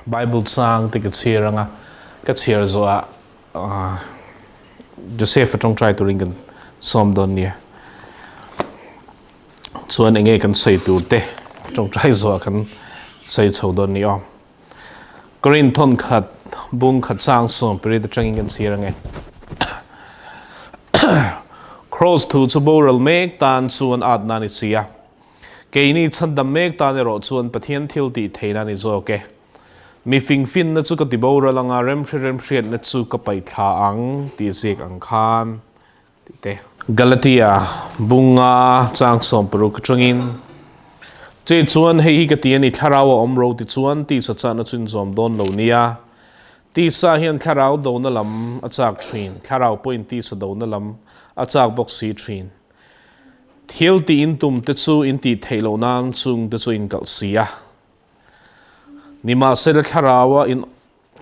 Bible chang te ka chhiar anga ka chhiar zawhah Joseph a tawngtai turin kan sawm dawn nia. Chuan enge kan sawi tur te tawngtai zawhah kan sawi chho dawn ni aw. Korin thawn khat bung khat chang sawm period atangin kan chhiar ange. Cross thu chu boral mek tan chuan at na ni si a. Keini chhandam mek tan erawh chuan Pathian thil tih theihna a ni zawk e. Mi fingfinna chu ka ti boral anga remhre remhriatna chu ka paih thla ang tih ziak ang khan tih te. Galatia bunga chang 60 atangin, Che chuan hei hi ka ti a ni, thlarau a awm ro ti chuan tisa chahna chu inzawm dawn lo nia. Tisa hian thlarau dona lam a chak thin, thlarau pawhin tisa dona lam a chak bawk si thin. Thil tih in tum te chu in tih theih loh nan chung te chu in kalh si a. Nimahsela thlaraua in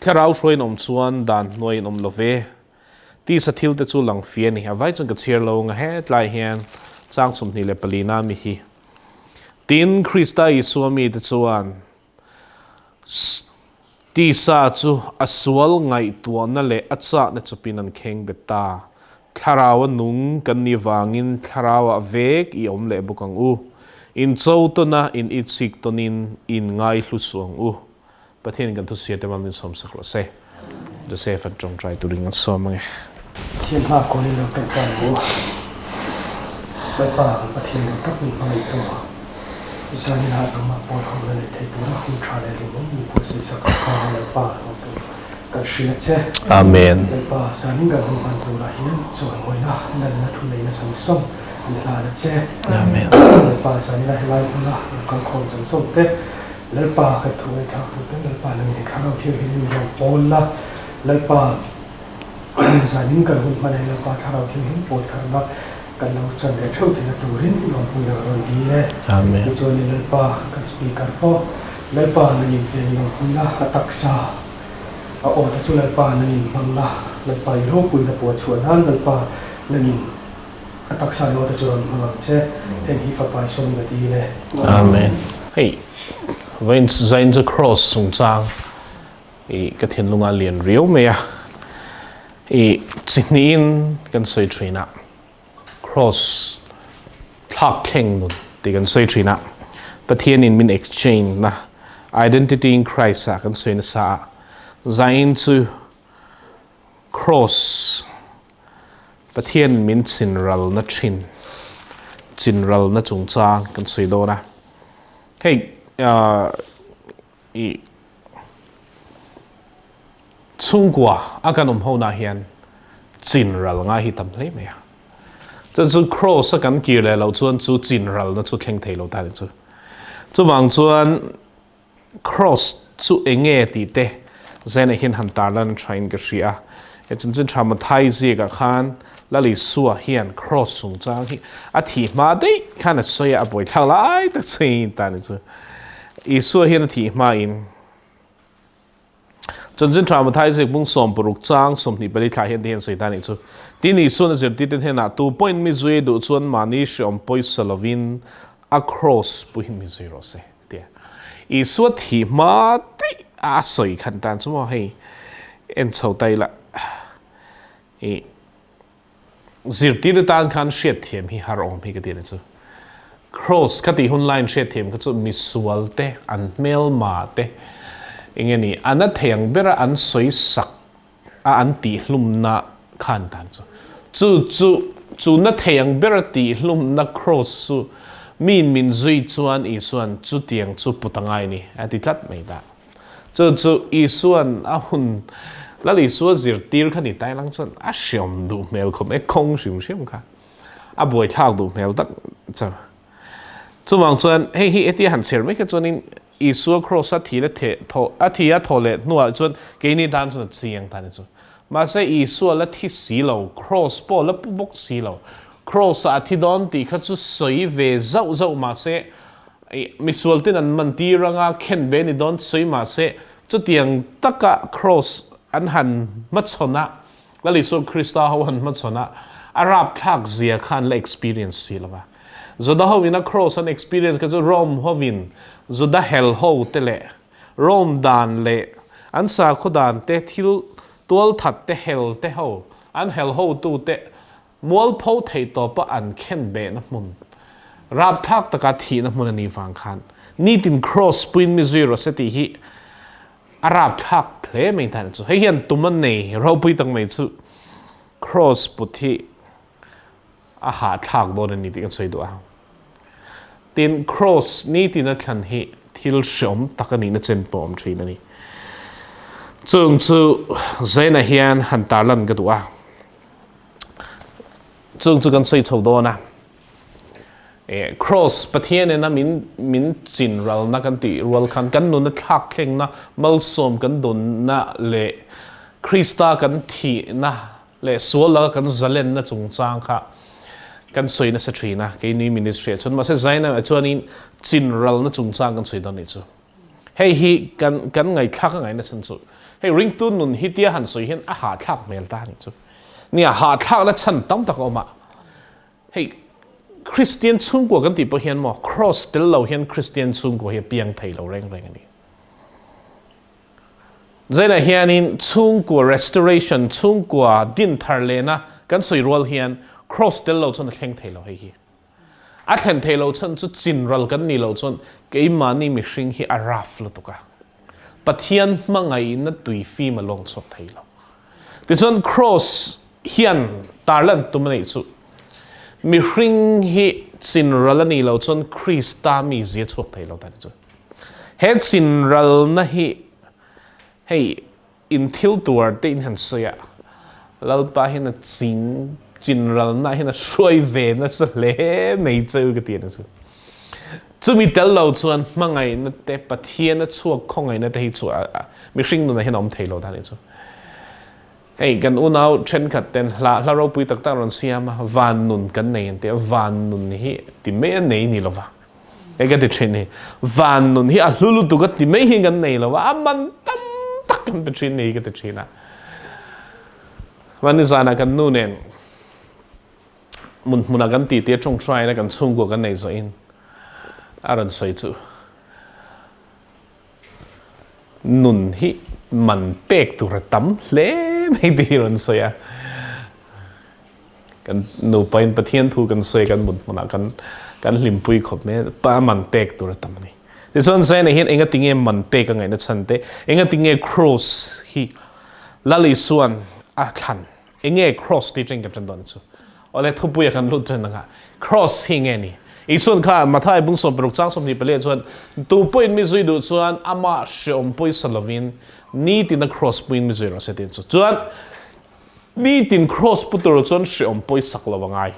thlarau hruai in awm chuan dan hnuai in awm lo ve. Tisa thil te chu lang fi a ni. A vai chuan ka chhiar lo ang a hetlai hian chang 24 na mi hi. Tin, Krista Isua mite chuan Tisa chu a sual ngaihtuahna leh a chahna chawpin an kheng bet ta. Thlaraua nung kan nih vangin thlarauah vek i awm leh bawk ang u. In cho tawn a, in itsik tawnin in ngaihlu suh ang u. Pathianin kan thusia te mal min sawmsak rawh se. Joseph an tawngtai turin an sawm ang e. Pathian hma kawlin lo tawngtai ang u. Lalpa kan Pathian duh tak min hmangaih tawh a, zanin ah nangmah pawl ho la nei thei tura hun tha leh rinawm min buatsaihsak ang kha Lalpa lo tur kan hria che. Amen. Lalpa zanin kan hun hman turah hian chawimawi la, lalna thu neihna zawng zawng an hlan a che. Amen. Lalpa zanin ah helai hmuna lo kalkhawm zawng zawng te Lalpa kan thu ngaihthlak tur ten Lalpa nangin i thlarau thianghlim in rawn pawl la, Lalpa zanin kan hun hman hi Lalpa thlarau thianghlim pawl tharna kan lo chan leh theuh theihna turin i awmpui ang rawn dil e. Amen. Tichuanin Lalpa kan speaker pawh Lalpa nangin veng i awmpui la, a taksa a aw te chu Lalpa nangin hmang la, Lalpa i ropuina puan chhuah nan Lalpa nangin A taksa leh awte chu rawn hmang ang che, heng hi fapa i sawmin a dil e. Amen. Hei vawiin zain chu cross chungchang i ka thinlunga lian riau mai a, i chi hnihin kan sawi thin a, cross thlak thleng nun tih kan sawi thin a, Pathianin min exchange na identity in Christ ah kan sawi nasa a, zain chu cross Pathian min chinralna thin, chinralna chungchang kan sawi dawn a. Hei i chhungkua a kan awm ho nah hian chinral ngai hi tam hle mai a. Chuan chu cross a kan kir leh loh chuan chu chinralna chu thleng thei lo ta ni chu. Chuvang chuan Cross chu enge tih te Zenah hian han tarlan thain ka hria a. He chanchin tha Mathai ziakah khan Lal Isua hian cross chungchang hi a thih hma daih khan a sawi a, a buaithlak lai tak chei ta ni chu. Isua hian a thih hmain chanchin tha Mathai ziak bung 60 chang 24 thla hian ti hian sawi ta ni chu. Tin Isuan a zirtirte hnenah tu pawhin mi zui duh chuan mahni hreawm pawisa lovin a cross puihin mi zui rawh se. Tia Isua thi hma daih a sawi khan tan chu maw hei en chho ta ila i zirtir atan khan hriatthiam hi har awm hi ka ti a ni chu. Cross kha tih hun laiin hriatthiam kha chu misual te an hmelma te enge ni an a thei ang bera an sawi sak a an tihhlumna khan tan chu chu chu chu na thei ang bera tihhlumna cross chu miin min zui chuan Isuan chutiang chu put a ngai ni a ti tlat mai ta. Chu chu Isuan a hun Lal Isua zirtir kha ni tai lang chuan a hriam duh hmel khawp mai kawng hrim hrim kha a buaithlak duh hmel tak chu. Chuvang chuan hei hi hetia han chher mai kha chuanin Isua Kraws a thi leh theh thaw a thi a thaw leh hnuah chuan keini tan chuan a chiang ta ni chu. Mahse Isua la thi si lo, Kraws pawh la pu bawk si lo. Kraws ah a thi dawn tih kha chu sawi ve zauh zauh mahse misual ten an man tir anga khen ve ni dawn sawi mahse chutiang taka Kraws an han hmachhawn a, Lal Isua Krista ho han hmachhawn a, a rapthlak zia kha an la experience si lo va. Juda ho in a cross an experience kha chu Rome hovin Juda hel ho te leh Rome dan leh. An sakhaw dan te, thil tualthat te, hel te ho, an hel hotute mualpho theih tawpa an khen behna hmun, rapthlak taka thihna hmun a nih vang khan nitin Kraws puiin mi zui rawh se tih hi a rapthlak hle mai dan chu. Hei hian tum a nei ropui tak mai chu Kraws put hi a hahthlak dawn a ni tih kan sawi duh a. Tin, Kraws nitin a thlan hi thil hreawm tak a nihna chen pawh a awm thin a ni. Chung chu Zaina hian han tarlan ka duh a. Chung chu kan sawi chho dawn a. Kraws Pathian ina min min chin ralna kan tih rual khan kan nuna thlak thlengna malsawm kan dawnna leh Krista kan thihna leh sual laka kan zalenna chungchang kha kan sawi nasa thin a, keini ministry ah chuan mahse Zaina ah chuanin chin ralna chungchang kan sawi dawn anih chu. Hei hi kan kan ngaihthlak a ngaihna chhan chu hei ringtu nun hi tia han sawi hian a hahthlak hmel ta anih chu. Nia hahthlakna chhan tam tak a awm a, hei Kristian chhungkua kan tih pawh hian maw cross tel lo hian Kristian chhungkua hi a piang thei lo reng reng a ni. Zainah hianin chhungkua restoration, chhungkua din thar lehna kan sawi rual hian Kraws tel lo chuan a thleng thei lo hei hi. A thlen thei lo chhan chu chin ral kan nih loh chuan keimahni mihring hi a rough lutuk a. Pathian hmangaihna tui fim a lawng chhuak thei lo. Tichuan Kraws hian tarlan tum a neih chu mihring hi chin ral a nih loh chuan Krista mizia chhuak thei lo ta ni chu. He chinralna hi hei in thil tuar te in han sawi a, Lalpa hian a ching chinralna hian a hruai ve nasa hle mai cheu ka ti a ni chu. Chumi tel lo chuan hmangaihna te, Pathian a chhuak khawngaihna te hi chu mihring nunah hian a awm thei lo ta ni chu. Hei kan unau thenkhat ten hla hla ropui tak tak rawn siam a, van nun kan nei an ti a, van nun hi ti mai a nei ni lova. Hei ka ti thin hi, van nun hi a hlu lutuk a ti mai hi kan nei lova, a man tam tak kan pe thin ni hi ka ti thin a. Hmanni zanah kan nu nen mun hmunah kan titi a tawngtai na kan chhungkua kan nei zawhin a rawn sawi chu. Nun hi man pek tur a tam hle mai tih hi rawn sawi a. Kan nupain Pathian thu kan sawi kan mut hmunah kan kan hlimpui khawp mai a, pa man pek tur a tam a ni. Tichuan Zaina hian enga tinge man pek a ngaihna chhan te, enga tinge Kraws hi Lal Isua'n a thlan, enge Kraws tih atangin kan tan dawn chu. Awle thupuia kan lut ṭhen anga Kraws hi nge ni? Isuan kha Mathai bung 16 chang 24 chuan tu pawhin mi zui duh chuan amah hreawm pawisa lovin nitin a Kraws puiin mi zui rawh se tiin chu. Chuan nitin Kraws pu tur chuan hreawm pawisak lo a ngai.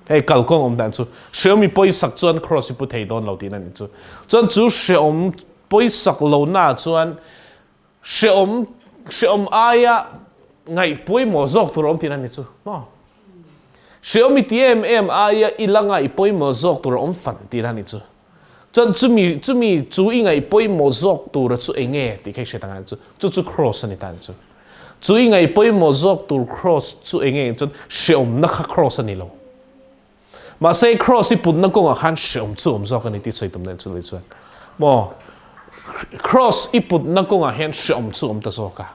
Hei kalkawng awm dan chu hreawm i pawisak chuan Kraws i pu thei dawn lo tiin a ni chu. Chuan chu hreawm pawisak lohna chuan Hreawm, hreawm aia ngaih pawimawh zawk tur a awm tihna a ni chu maw? Hreawm i ti em em aia i la ngaih pawimawh zawk tur a awm fan tihna a ni chu. Chuan chumi, chumi chu i ngaih pawimawh zawk tura chu eng nge tih kha i hriat ang a ni chu. Chu chu Kraws a ni ta a ni chu. Chu i ngaih pawimawh zawk tur Kraws chu eng nge chuan hreawmna kha Kraws a ni lo. Mahse Kraws i putna kawngah khan hreawm chu awm zawk a ni tih sawi tum nen chu lei chuan maw Kraws i putna kawngah hian hreawm chu awm ta zawk a,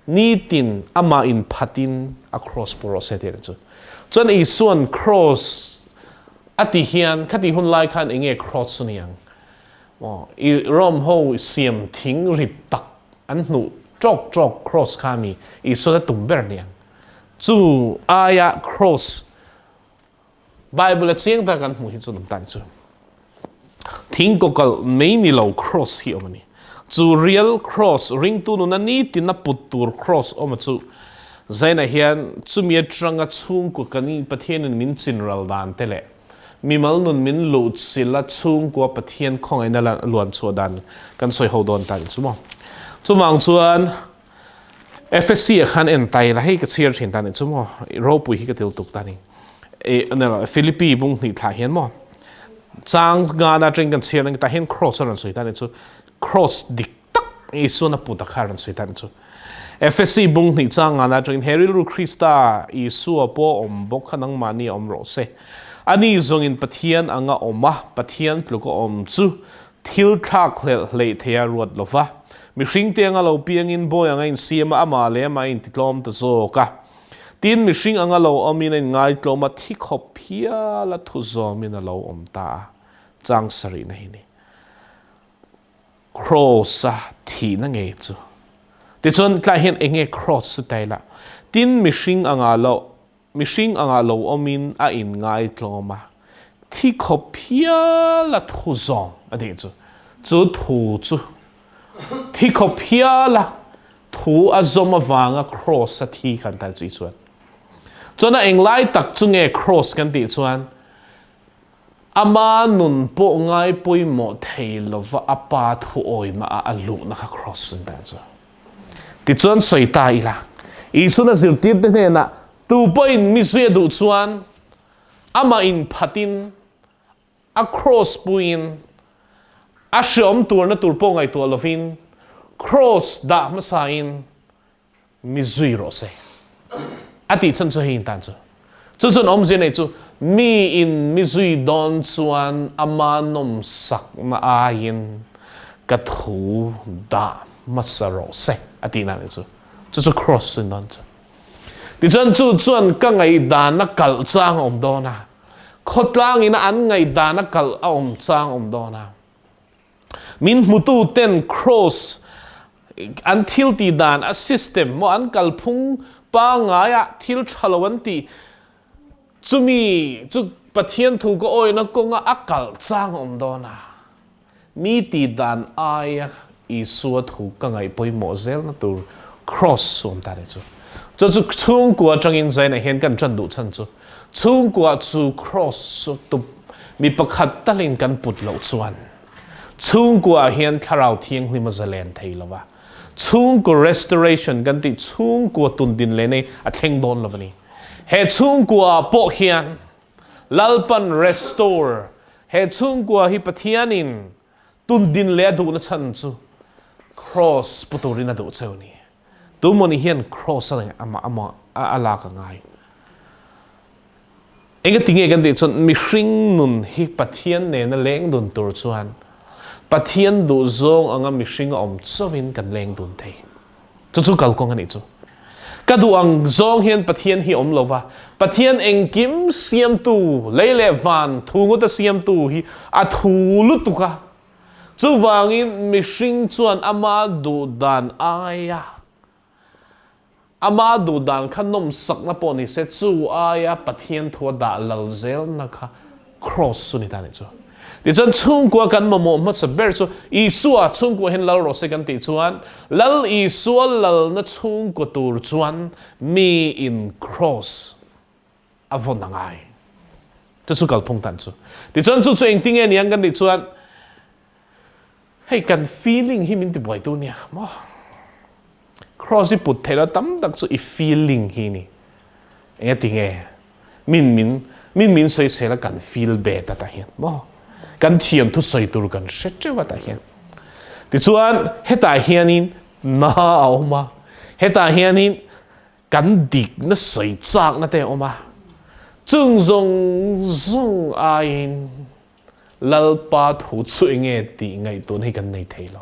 nitin amah in phatin a Kraws pu rawh se tih a ni chu. Chuan Isua'n Kraws a ti hian khati hun lai khan enge Kraws chu ni ang maw i Rome ho siam thing rip tak an hnuh tawk tawk Kraws kha mi Isua'n a tum ber ni ang chu aia Kraws Bible a chiang tak kan hmuh hi chu lam tan chu thing kawkalh mai ni lo cross hi awm a ni. Chu real cross ringtu nuna nitin a put tur cross awm a chu Zaina hian chumi atanga chhungkua kan Pathianin min chinral dan te leh mimal nun min luhchilh a chhungkua Pathian khawngaihna luan chhuah dan kan sawi ho dawn ta ni chu maw. Chuvang chuan FSC ah khan en tai la hei ka chhiar thin ta ni chu maw ropui hi ka til tuk ta ni e anela Philippi bung hnih thla hian maw chang nga na tring kan chhiar ta hian cross a rawn sawi ta ni chu cross dik tak Isuan a put a kha rawn sawi ta ni chu FSC bung hnih chang nga na tring he rilru Krista Isua pawh awm bawk kha nangmahni awm rawh se ani zawngin Pathian anga awm a Pathian tluk a awm chu thil thlak hlelh hleih theia ruat lova. Mihringte anga lo piangin bawi anga insiam a, amah leh amah a intitlawm ta zawk a. Tin, mihring anga lo awmin a inngaitlawm a, thi khawp hial a thu zawmin a lo awm ta a. Chang sarihna hi ni. Kraws-a thihna ngei chu. Tichuan, tlai hian eng nge kraws chu tai lah? Tin, mihring anga lo Mihring anga lo awmin a inngaitlawm a, thi khawp hial a thu zawng a tih chu. Chu thu chu thi khawp hial a thu a zawm avanga kraws a thi khan tai chu i chuan. Chuan a englai tak chu nge kraws kan tih chuan ama nun pawh ngai pawimawh thei lova a pa thu awina ah a luhna kha kraws an tai chu. Tichuan sawi ta ila, Isuan a zirtirte hnenah, Tu pawhin mi zui a duh chuan amah inphatin, a kraws puiin, a hreawm turna tur pawh ngaihtuah lovin, kraws dah hmasain mi zui rawh se. A tih chhan chu hei intan chu. Chu chuan awmzia nei chu, mi in mi zui dawn chuan ama nawmsakna aiin ka thu dah hmasa rawh se a tihna a nih chu. Chu chu cross chu dawn chu. Tichuan chu chuan ka ngaihdana kalh chang a awm dawn a, khawtlang ina an ngaihdana kalh a awm chang a awm dawn a. Min hmutu ten cross an thil tih dan a system maw an kalphung pangngai ah thil tha lo an tih chumi chu Pathian thu ka awina kawnga a kalh chang a awm dawn a. Mi tih dan aia Isua thu ka ngaih pawimawh zelna tur cross chu awm ta ni chu. Chu chu chhungkua atangin Zaina hian kan tan duh chhan chu chhungkua chu cross chu tup mi pakhat talin kan put loh chuan chhungkua hian thlarau thianghlim a zalen thei lo va, chhungkaw restoration kan tih chhungkua tun din leh nei a thleng dawn lo a ni. He chhungkua pawh hian Lalpan restore he chhungkua hi Pathianin tun din leh a duhna chhan chu cross pu turin a duh cheu a ni. Tumawni hian cross a amah a lak a ngai. Engati nge kan tih chuan mihring nun hi Pathian nena leng dun tur chuan Pathian duhzawng anga mihring a awm chauhin kan leng dun thei. Chu chu kalkawng a nih chu. Ka duh ang zawng hian Pathian hi awm lo va, Pathian engkim siamtu, lei leh van thu ngawta siamtu hi a thu lutuk a. Chuvangin mihring chuan ama duh dan aia Ama duh dan kha nawmsakna pawh ni se, chu aia Pathian thu a dah lal zelna kha Kraws chu ni ta nih chu. Tichuan chhungkua kan mamawh hmasa ber chu Isua chhungkua hian lal rawh se kan tih chuan Lal Isua lalna chhungkua tur chuan mi in Kraws a vawn a ngai. Chu chu kalphung tan chu. Tichuan chu chu engtinge niang kan tih chuan Hei kan feeling hi min ti buaitu nia maw? Cross i put theih lo tam tak chu i feeling hi ni. Engati nge? Min min min min sawi sel a kan feel bad a tah hian maw? Kan thiam thu sawi tur kan hre teuh a tah hian. Tichuan hetah hianin na a awm a, hetah hianin kan dikna sawi chakna te a awm a, chung zawng zawng aiin Lalpa thu chu enge tih ngaihtuahna hi kan nei thei lo.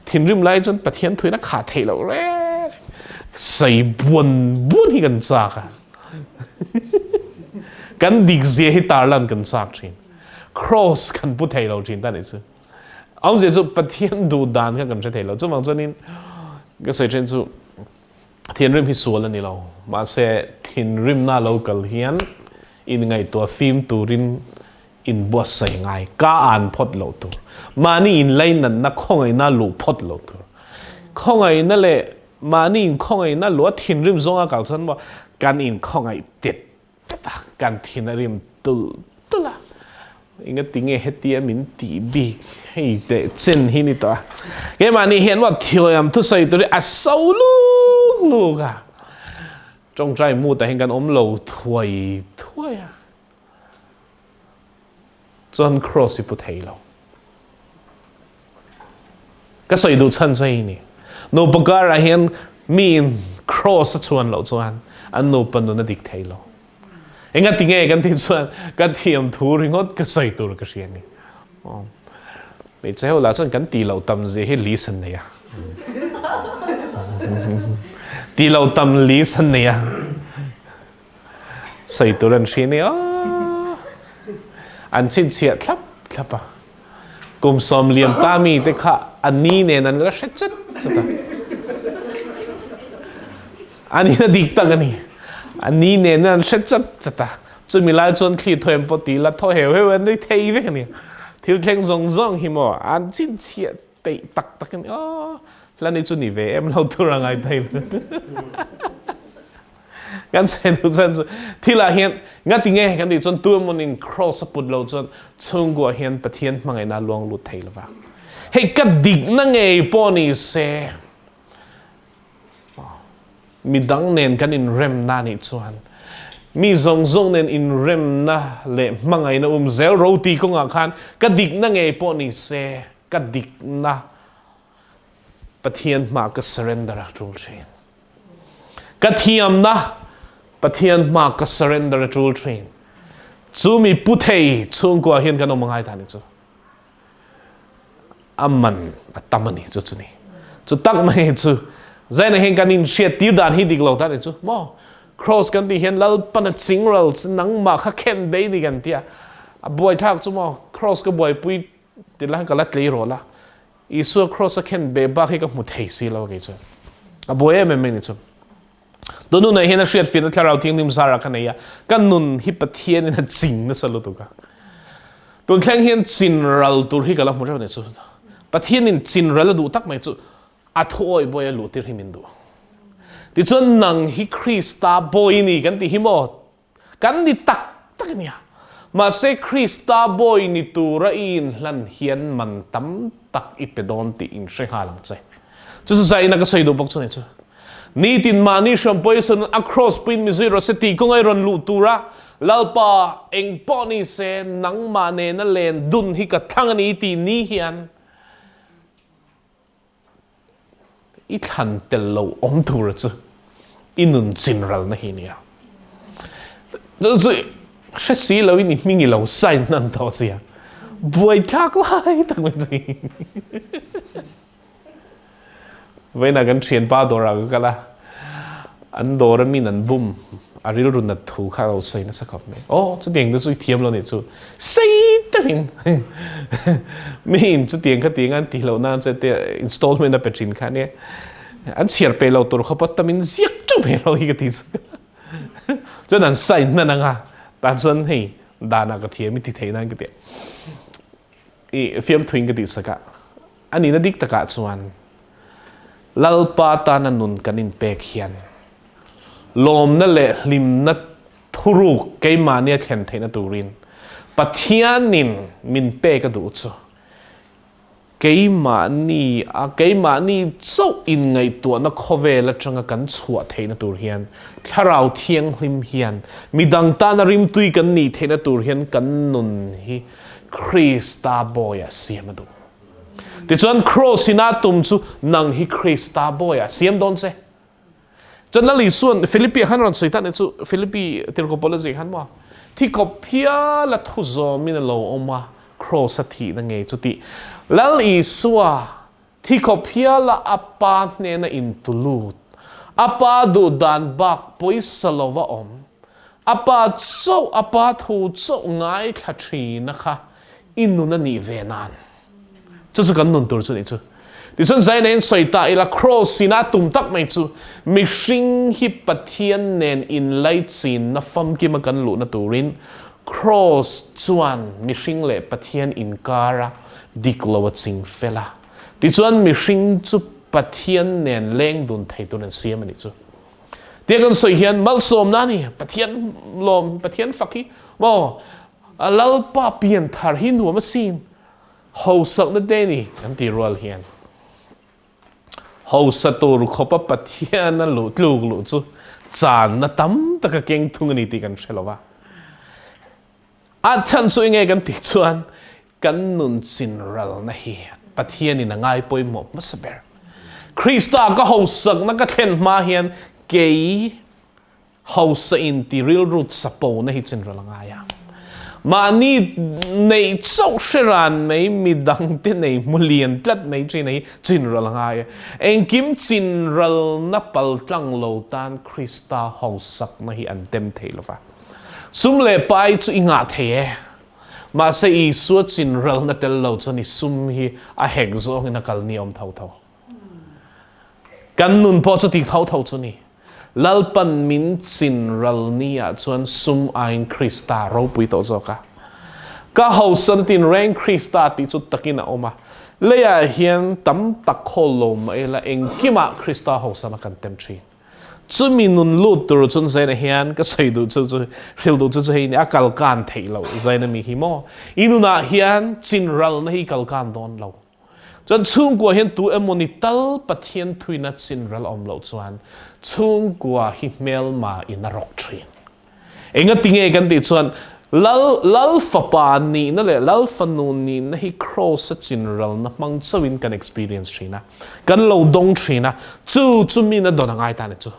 Thinrim lai chuan Pathian thuin a khah theih loh reng. Sei buan buan hi kan chak a. Kan dik zia hi tarlan kan chak thin. Cross kan pu thei lo thin ta nih chu. Awmzia chu Pathian duh dan kha kan hre thei lo. Chuvang chuanin ka sawi then chu thinrim hi sual a ni lo. Mahse thinrimna lo kal hian Inngaihtuah fim turin inbuatsaih ngai, ka an phawt loh tur. Mahni inlainatna khawngaihna luh phawt loh tur. Khawngaihna leh mahni inkhawngaihna luh a thinrim zawnga kal chuan maw kan inkhawngaih tet tet a, kan thin a rim tulh tulh a. Engati nge hetia min tih bik hei teh chen hi ni tawh a. Keimahni hian maw thiam thusawi tur hi a so luk luk a. Tawngtai mutah hian kan awm lo thuai thuai a, chuan cross hi pu thei lo. Ka sawi duh chhan chu hei ni. Nupa karah hian miin cross a chhuan loh chuan an nupa nun a dik thei lo. Engati nge kan tih chuan ka thiam thu ringawt ka sawi tur ka hria ni. Hmeichhe ho lah chuan kan tih loh tam zia hi list an nei a. Ti lo tam list an nei a. Sawi tur an hria nia. An chhinchhiah thlap thlap a. Kum sawm liam ta mi te kha a ni nen an la hre chat chat a. Ani na dik tak ani. A ni nen an hre chat chat a. Chumi lai chuan thli thuem pawh ti la thaw heu heu an nei thei vek ani. Thil thleng zawng zawng hi maw an chhinchhiah peih tak tak in aw hla ni chu ni ve em lo tur a ngai thei. Kan sawi duh chuan chu thil ah hian ngati nge kan tih chuan tu emaw in cross a put lo chuan chhungkua hian Pathian hmangaihna a luang lut thei lova. Hei ka dikna ngei pawh ni se midang nen kan inremna nih chuan mi zawng zawng nen inremna leh hmangaihna um zel ro tih kawngah khan ka dikna ngei pawh ni se ka dikna Pathian hmaah ka surrender a tul thin. Ka thiamna Pathian hmaah ka surrender a tul thin. Chu mi pu thei chhungkua hian kan awm a ngai ta ni chu. A man a tam a ni chu chu ni. Chu tak mai chu zaina hian kan in hriat tir dan hi dik lo ta ni chu maw. Cross kan tih hian Lalpan a chingral chu nangmah kha khen bei ni kan tia. A buaithlak chu maw cross ka buaipui Ti lai ka la tleirawl a, Isua cross a khen beh bak hi ka hmu thei si lo kei chuan. A buai em em mai ni chu. Tun hunah hian a hriat fiahna thlarau thianghlim zara ka nei a, ka nun hi Pathian in a ching nasa lutuk a. Tun thleng hian chin ral tur hi ka la hmu reuh ni chu. Pathian in chin ral a duh tak mai chu a thuawi bawi a luh tir hi min duh. Tichuan nang hi Krista bawi i ni kan tih hi maw? Kan ni tak tak a nia. Mahse Krista bawi ni tura i inhlan hian man tam tak i pe dawn tih in hre nghal ang che. Chu chu zaina ka sawi duh bawk chu ni chu. Nitin mahni hriam poison a cross puiin mi zui rawh se tih kawnga i rawn luh tura Lalpa eng pawh ni se nangmah nena len dun hi ka thlang a ni tih ni hian I thlan tel lo awm tur chu i nun chin ralna hi nia. Chu chu hre si lo in i hming i lo sign hnan tawh sia. Buaithlak lai tak mai chu hi. Vawiinah kan thianpa dawrah ka kal a, an dawr a min an bum a rilru nat thu kha a lo sawi nasa khawp mai. Aw chutiang te chu i thiam lo nih chu. Sei deuhin mi in chutiang kha tiang an tih loh nan che te installment a pe thin kha ania an chhiar pe lo tur khawpa tamin ziak teuh mai ro hi ka ti sak chuan an sign hnan anga tah chuan hei danah ka thiam i ti thei nan ka ti i fiamthuin ka tih sak a anihna dik takah chuan Lalpa tana nun kan inpek hian lawmna leh hlimna Thuruk keimahnia thlen theihna turin Pathianin min pek a duh chu keimahni a keimahni chauh inngaihtuahna khawvel atanga kan chhuah theihna tur hian Thlarau Thianghlim hian midang tana rimtui kan nih theihna tur hian kan nun hi Krista bawiah siam a duh. Tichuan Kraws ina tum chu nang hi Krista bawiah siam dawn che. Cun Lal Isuan Filipi ah khan rawn sawi ta nih cu Filipi tirhkoh Paul a zi khan maw thi kawp hial a thu zawm in a lo awm a cross a thihna ngei chu tih Lal Isua thi kawp hial a a pa hnena in tulut a pa duh dan bak pawisa lova awm a pa chauh a pa thu chauh ngaithla thina kha i nun a nih ve nan Chu chu kan nun tur chu nih chu. Tichuan Zaina in sawi ta ila Cross in a tum tak mai chu mihring hi Pathian nen inlaichinna famkima kan luhna turin Cross chuan mihring leh Pathian inkara dik lo a ching fel a. Tichuan mihring chu Pathian nen leng dun thei tur an siam a nih chu. Tia kan sawi hian malsawmna a ni. Pathian lawm, Pathian fak hi maw Lalpa pianthar hi nuam asin. Hausakna te ni kan tih rual hian hausa tur khawpa Pathiana luh tluk luh chu channa tam tak a keng thung a ni tih kan hre lo va. A chhan chu enge kan tih chuan kan nun chinralna hi Pathianin a ngai pawimawh hmasa ber. Krista ka hausakna ka thlen hma hian kei Hausa in ti rilru chapo na hi chinral a ngai a. Mahni neih chauh hre ran mai, midangte nei hmu lian tlat mai thin hi chinral a ngai a. Engkim chinralna paltlang lo tan Krista hausakna hi an tem thei lo va. Sum leh pai chu i ngah thei e. Mahse Isua chinralna tel lo chuan i sum hi a hek zawngin a kal ni awm tho tho. Kan nun pawh chu ti tho tho chu ni. Lalpan min chin ral ni ah chuan sum aiin Krista ropui tawh zawk a. Ka hausan tin reng Krista tih chu takin a awm a. Leiah hian tam tak khawl lo mah ila engkimah Krista hausana kan tem thin. Chumi nun lut tur chuan Zaina hian ka sawi duh chu chu hril duh chu chu hei ni a kal kan theih loh Zaina mi hi maw. I nunah hian chin ralna hi kal kan dawn lo. Chuan chhungkua hian tu emawni tal Pathian thuina chinral awm loh chuan chhungkua hi hmelma in a rawk thin. Engati nge kan tih chuan Lal Lal fapa nihna leh Lal fanu nihna hi Kraws a chinralna hmang chauhin kan experience thin a, kan lo dawng thin a, chu chu min a dawn a ngai ta ni chu.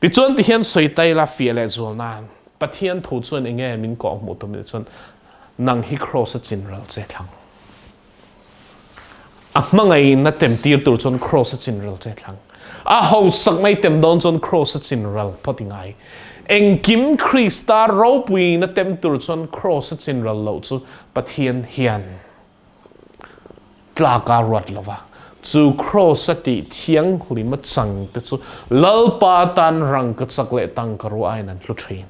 Tichuan tihian sawi tai la fiah leh zual nan Pathian thu chuan enge min kawh hmuh tum nih chuan nang hi Kraws a chinral che thlang. A hmangaih na tem tir tur chuan Kraws a chinral che thlang. A hausak mai tem dawn chuan Kraws a chinral phawt i ngai. Engkim Krista ropui na tem tur chuan Kraws a chinral loh chu Pathian hian Tlak a ruat lo va, chu Kraws a tih thianghlim a chang te chu Lalpa tan rangkachak leh tangka ruah aiin an hlu thin.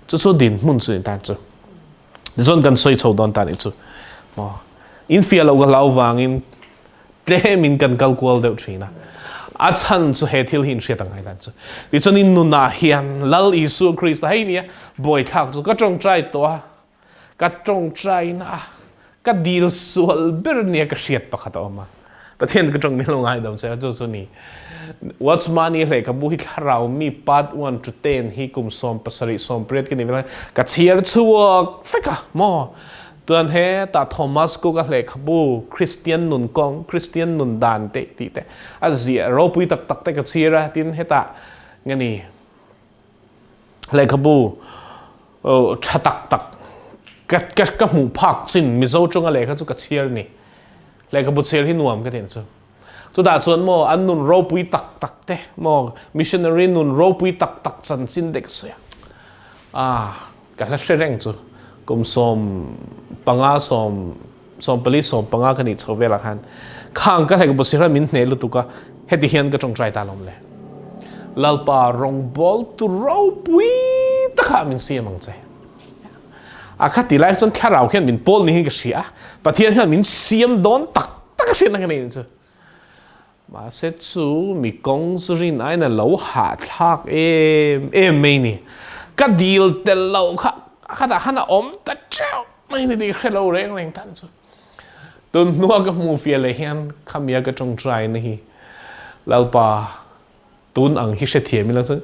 Chu chu dinhmun chu ni tan chu. Tichuan kan sawi chho dawn ta nih chu. Maw? In fiah loh ka hlau vangin tlemin kan kal kual deuh thin a. A chhan chu he thil hi in hriat ang ngai dan chu. Tichuan in nunah hian Lal Isua Krista hei nia buaithlak chu ka tawngtai tawh a. Ka tawngtaina a ka dil sual ber nia ka hriat pakhat a awm a. Pathian ka tawng min lo ngaidam che a, chu chu ni. What's Money lehkhabu hi thlarau mi part 1 to 10 hi kum 17 18 ka ni vel ka chhiar chhuak vek a maw. Tuan he ta Thomas Cook a lehkhabu Christian nun kawng, Christian nun dan te tih te a ziah ropui tak tak te ka chhiar a, tin hetah nge ni Lehkhabu tha tak tak ka ka hmuh phak chin Mizo chunga lehkha chu ka chhiar ni. Lehkhabu chhiar hi nuam ka ti chu. Chutah chuan maw an nun ropui tak tak te maw missionary nun ropui tak tak chanchin te ka sawi a. Ah ka hla hre reng chu kum 15 14 15 ka nih chho velah khan khang ka lehkhabu chhiar hian min hneh lutuk a, heti hian ka tawngtai ta lawm le. Lalpa rawngbawl tu ropui takah min siam ang che. A kha ti lai chuan thlarau hian min pawl niin ka hria a, Pathian hian min siam dawn tak tak a hriatna ka nei chu. Mahse chu mi kawng chu rin aiin a lo hahthlak em em mai ni. Ka dil tel loh kha khatah khan a awm ta teuh mai ni tih ka hre lo reng reng tan chu. Tun hnua ka hmuh fiah leh hian khamia ka tawngtai na hi Lalpa tun ang hi hrethiam ila chuan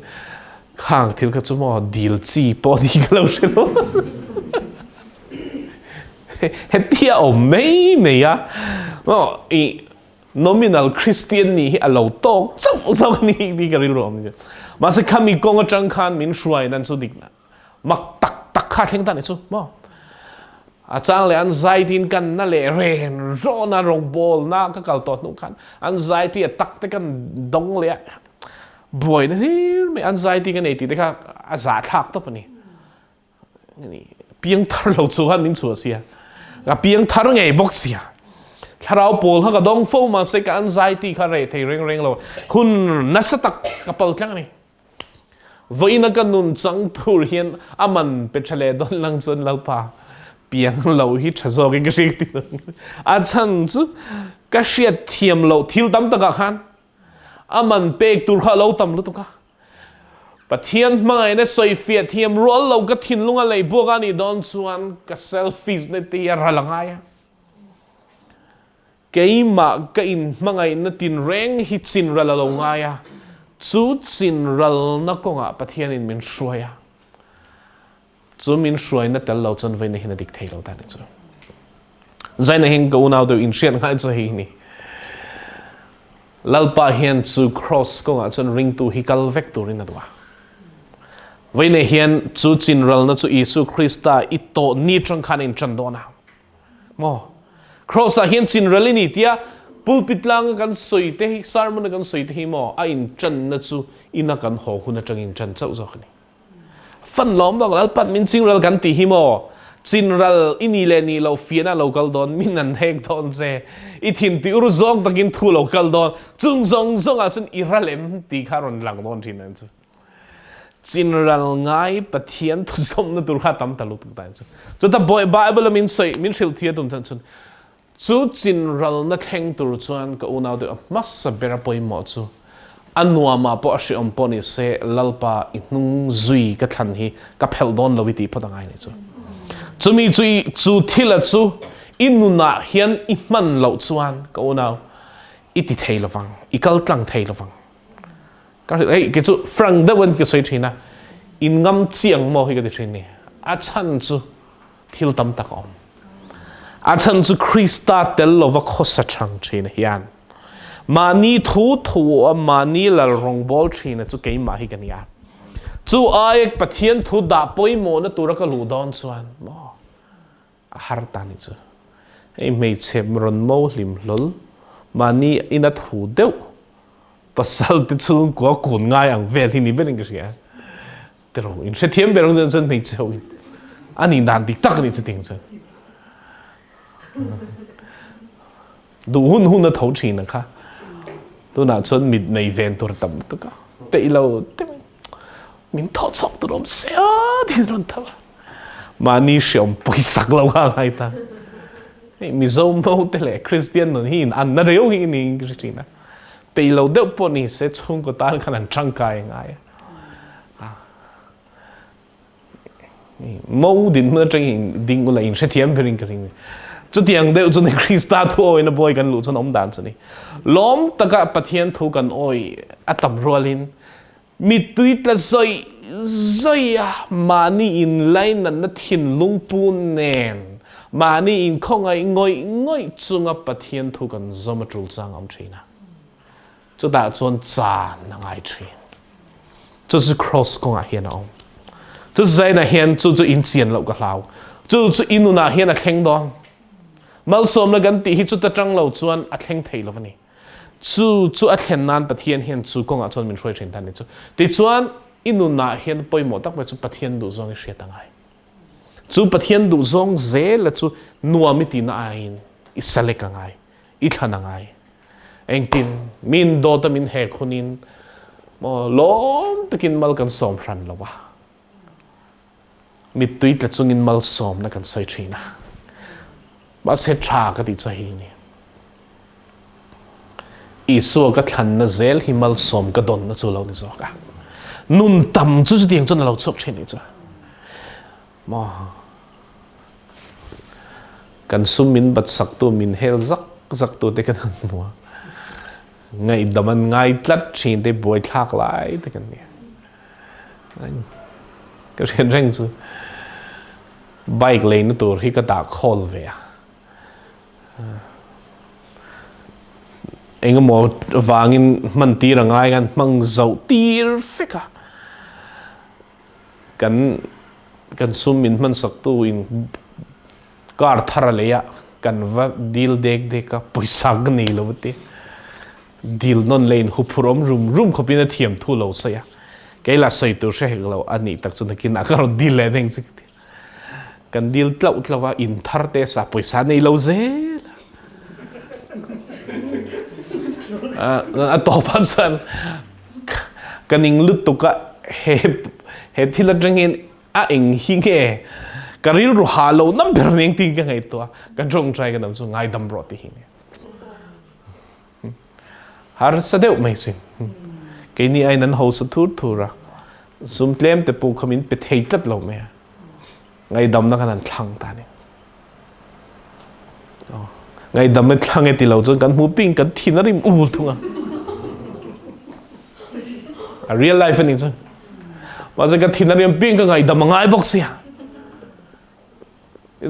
khang thil kha chu maw dil chi pawh ni ka lo hre lo. Hetia awm mai mai a maw i Nominal Christian nih hi a lo tawk chauh zawk a ni tih ka rilru a awm. Mahse khami kawng atang khan min hruai nan chu dik mak tak tak kha thleng ta ni chu maw. A chang leh an zai tin kan na leh ren rawn a rawngbawl na ka kal tawh hnu khan an zai ti a tak te kan dawng leh a buai na hlir mai an zai ti ka nei tih te kha a zahthlak tawp a ni. Piangthar lo chu khan min chhuah sia. Ka piangthar ngei bawk sia. Thlarau pawl kha ka dawng fo mahse ka anxiety kha reh thei reng reng lo. Hun nasa tak ka pal tlang a ni. Vawiina ka nun chang tur hian a man pe tha leh dawn lang chuan Lalpa piang lo hi tha zawkin ka hriat ti A chhan chu ka hriat thiam loh thil tam takah khan a man pek tur kha a lo tam lutuk a. Pathian hmangaihna sawifiah thiam rual lo ka thinlung a lei buak a nih dawn chuan ka selfish na te hi a ral a ngai a. Keimah ka inhmangaihna tinreng hi chinral a lo ngai a, chu chinralna kawngah Pathianin min hruai a. Chu min hruaina tel lo chuan vawiina hian a dik thei lo ta nih chu. Zaina hian ka unau deuh inhriat ngai chu hei ni. Lalpa hian chu cross kawngah chuan ringtu hi kal vek turin a duh a. Vawiinah hian chu chinralna chu Isu Krista i tawh ni atang khan a intan dawn a. Maw? Kraws-ah hian chinral i ni tia pulpit tlanga kan sawi te hi, sermon-a kan sawi te hi maw a intanna chu ina kan haw hun atang intan chauh zawk a ni. Fan lawm bak Lalpan min chinral kan tih hi maw? Chinral i ni leh nih loh fiahna a lo kal dawn, min an hek dawn che, i thin tih ur zawng takin thu a lo kal dawn, chung zawng zawngah chuan i ral em tih kha a rawn lang dawn thin ang chu. Chinral ngai Pathian thuzawmna tur kha a tam ta lutuk ta chu. Chuta Bible a min sawi, min hrilh thih a tum chuan chun Chu chinralna thleng tur chuan ka unau deuh a hmasa ber a pawimawh chu a nuamah pawh a hreawm pawh ni se Lalpa i hnung zui ka thlan hi ka phelh dawn lo i tih phawt a ngai ni chu. Chumi chu i chu thila chu i nunah hian i hman loh chuan ka unau i ti thei lovang, i kal tlang thei lovang. Ka hrilh hei kei chu frank deuh in ka sawi thin a, in ngam chiang maw hi ka ti thin ni. A chhan chu thil tam tak a awm. A chhan chu Krista tel lova khawsa chang thin hian mahni thu thu a mahni lal rawngbawl thin a chu keimah hi ka ni a. Chu ai Pathian thu dah pawimawhna tura ka luh dawn chuan maw a har ta ni chu. Hei hmeichhe rawn mo hlim hlawl mahni ina thu deuh pasal te chhungkua kun ngai ang vel hi ni berin ka hria. Tiraw in hrethiam ber ang chuan chuan hmeichhe ho in a nih dan dik tak a ni chuting chuan duh hun hun a tho thin a kha tunah chuan mit nei ven tur tam lutuk a peih lo te min thawh chhawk tur awm se a tin rawn tho a mahni hreawm pawisak lo kha ngai ta hei Mizo mo te leh Kristian nun hi in an na reu hi ni in ka hre thin a peih lo deuh pawh ni se chhungkaw tan khan an tangkai ngai a Mo dinhmun atangin ding ula in hrethiam berin ka ring. Chutiang deuh chu ni Krista thu awina bawi kan luh chuan awm dan chu ni. Lawm taka Pathian thu kan awi a tam rualin mittui tla zawih zawih a mahni inlainatna thinlung pu nen mahni inkhawngaih ngawih ngawih chunga Pathian thu kan zawm a tul chang a awm thin a. Chutah chuan caan a ngai ṭhin. Cu cu cross kongah hian a um. Cu zain ah hian cu cu in cian lo ka hlau. Cu cu i nun ah hian a thleng dawn. Malsawmna kan ti hi cu ta ṭang lo chuan a thleng thei lo ani. Cu cu a thlen nan Pathian hian cu kongah chuan min hruai ṭhin than ni cu. Tichuan i nun ah hian pawimawh tak mai cu Pathian duh zawng i hriat a ngai. Cu Pathian duh zawng zel cu nuam i ti na aiin i salek a ngai. I thlan a ngai. Engtin min dawt a min hek hunin maw lawm takin mal kan sawm hran lo a. Mittui tla chungin malsawmna kan sawi thin a. Mahse tha ka tih chu hei ni. Isua ka thlanna zel hi malsawm ka dawnna chu lo ni zawk a. Nun tam chu chutiang chuan a lo chhuak thin ni chu. Maw kan sum min bat saktu min hel zak zak tu te kan han hmu a ngaihdam an ngai tlat thin te buaithlak lai te kan ni ka hriat reng chu bike leina tur hi ka dah khawl ve a engemaw vangin hman tir a ngai kan hmang zo tir vek a Kan kan sum min hmansaktu in car thar a lei a, kan va dil dek dek a, pawisa ka nei lo a ti. Dil nawn leh in huphurh awm rum rum khawpin a thiam thu lo sawi a, kei lah sawi tur hre hek lo a nih tak chu nakin ah ka rawn dil leh deng chu ka ti. Kan dil tlauh tlauh a, in thar te sa pawisa nei lo zel a. A tawp ah chuan Ka ning lutuk a, he he thil atangin a eng hi nge ka rilru ha lo na ber ning tiin ka ngaihtuah a, ka tawngtai ka dam chu ngaidam rawh ti hi nia. Harsa deuh mai sin. Keini aiin an hausa thur thur a, sum tlem te pawh kha min pe thei tlat lo mai a. Ngaidamna khan an thlang ta ni. Ngaihdam e thlang e ti lo chuan kan hmu ping kan thin a rim ul thung a. A real life ani chu. Mahse ka thin a rim ping ka ngaihdam a ngai bawk sia.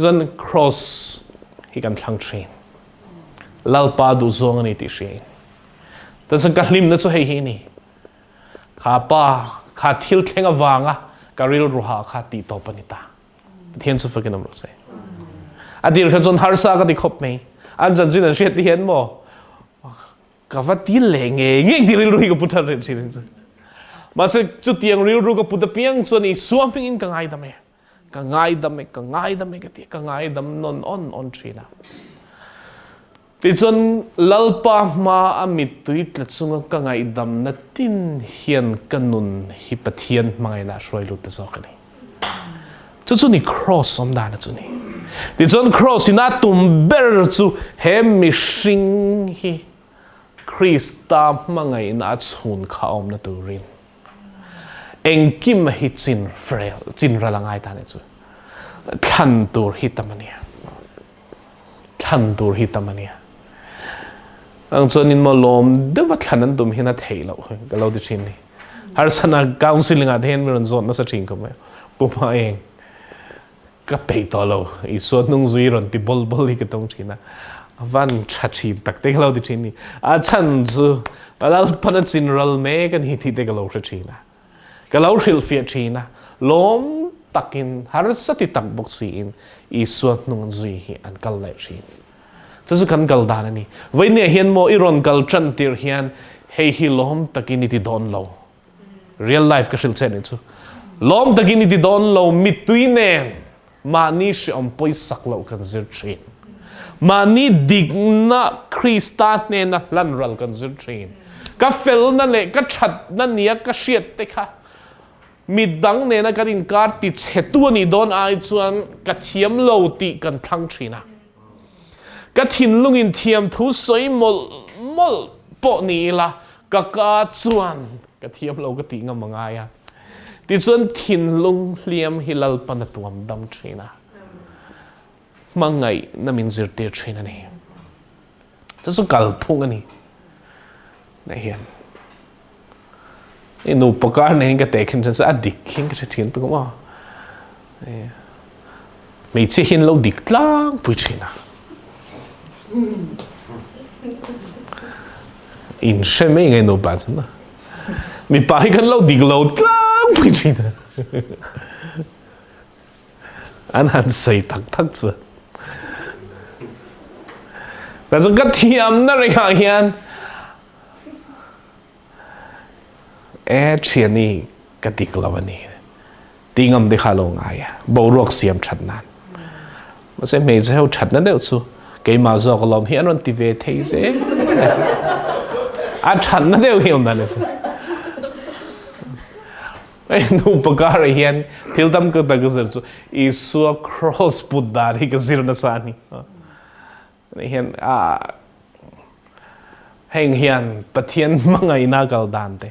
Chuan cross hi kan thlang thin. Lalpa duh zawng ani tih hria in. Chuan ka hlimna chu hei hi ni. Kha pa kha thil thleng avanga Ka rilru hah kha tih tawp a ni ta. Pathian chu fakin awm rawh se. A dir kha chuan harsa ka ti khawp mai. An chanchin an hriat ti hian maw ka va ti leh ngei ngei ti rilru hi ka pu ṭhat reng ṭhin chu. Mahse chutiang rilru ka put apiang chuan Isua hmingin ka ngaidam e. Ka ngaidam e, ka ngaidam e ka ti a, ka ngaidam nawn awn awn ṭhin a. Tichuan Lalpa hma a mittui tla chunga ka ngaihdamna tin hian ka nun hi Pathian hmangaihna a hruai lut ta zawk a ni. Chu chu ni Kraws awmdana chu ni. Tichuan Kraws in a tum ber chu he mihring hi Krista hmangaihna a chhun kha awmna turin Engkim hi chin frel, chin ral a ngai ta nih chu. Thlan tur hi tam a nia. Thlan tur hi tam a nia. Ang chuan in maw lawm deuh a thlan an tum hian a theih loh ka lo ti thin ni. Harsana counseling ah te hian mi rawn zawt nasa thin khawp mai. Pu Hma Eng, ka peih tawh lo, Isua hnung zui rawn ti bawl bawl hi ka tawng thin a, a van tha thin tak te ka lo ti thin ni. A chhan chu Lalpan a chin ral mek a ni tih te ka lo hre thin a, ka lo hrilhfiah thin a, lawm takin harsa ti tak bawk siin Isua hnung zui hi an kal leh thin. Chu chu kan kal dan a ni. Vawinia hian maw i rawn kal tan tir hian hei hi lawm takin i ti dawn lo. Real life ka hrilh che nih chu. Lawm takin i ti dawn lo mittui nen mahni hreawm pawisak loh kan zir thin. Mahni dikna Krista hnena hlan ral kan zir thin. Ka felna leh ka thatna nia ka hriat te kha midang nena kan inkar ti chhetu a nih dawn ai chuan ka thiam lo tih kan thlang thin a. Ka thinlungin thiamthu sawi mawlh mawlh pawh ni ila, ka ka chuan ka thiam lo ka tih ngam a ngai a. Tichuan thinlung hliam hi Lalpan a tuam dam thin a, hmangaihna min zirtir thin a ni. Chu chu kalphung a ni. Neh hian i nupa kar neiin ka tehkhin thin a dik hian ka hre thin tuk maw hmeichhia hian lo dik tlangpui thin a in hre mai ngai nupa chu na mipa hi kan lo dik lo tlangpui thin a An han sawi tak tak chu. Ta chu ka thiamna rengah hian e thiani ka dik lo ani ti ngam te kha lo ngai a boruak siam that nan mahse hmeichhe ho thatna deuh chu keimah zawk alawm hi an rawn ti ve thei zel a thatna deuh hi awm dan a Hei nupa karah hian thil tam ka tak ka zir chu Isua cross put dan hi ka zir nasa a ni. Ni hian a heng hian Pathian hmangaihna kal dan te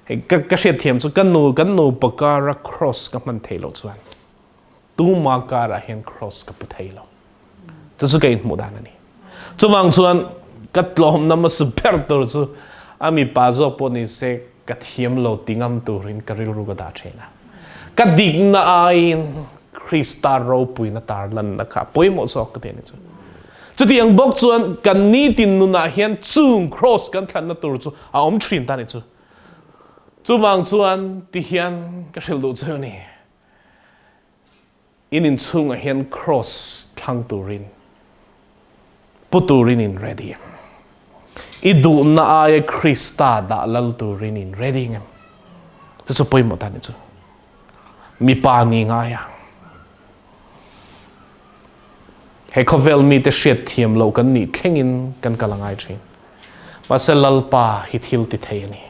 hei ka ka hriat thiam chu ka nu kan nupa kara cross ka hman thei loh chuan tuma karah hian cross ka pu thei lo. Chu chu ka inhmuh dan a ni. Chuvang chuan ka tlawmna hmasa ber tur chu a mipa zawk pawh ni se ka thiam lo ti ngam turin ka rilru ka dah thin a. Ka dikna aiin Krista ropuina tarlanna kha a pawimawh zawk ka ti a ni chu. Chutiang bawk chuan kan nitin nunah hian chung cross kan thlanna tur chu a awm thin ta a ni chu. Chuvang chuan tihian ka hrilh duh che a ni. In inchhungah hian cross thlang turin pu turin in ready em? I duhna aia Krista dah lal turin in ready ngem? Chu chu pawimawh ta ni chu. Mipa ni ngai a. He khawvel mite hriat thiam loh kan nih thlengin kan kal a ngai thin. Mahse Lalpa hi thil ti thei a ni.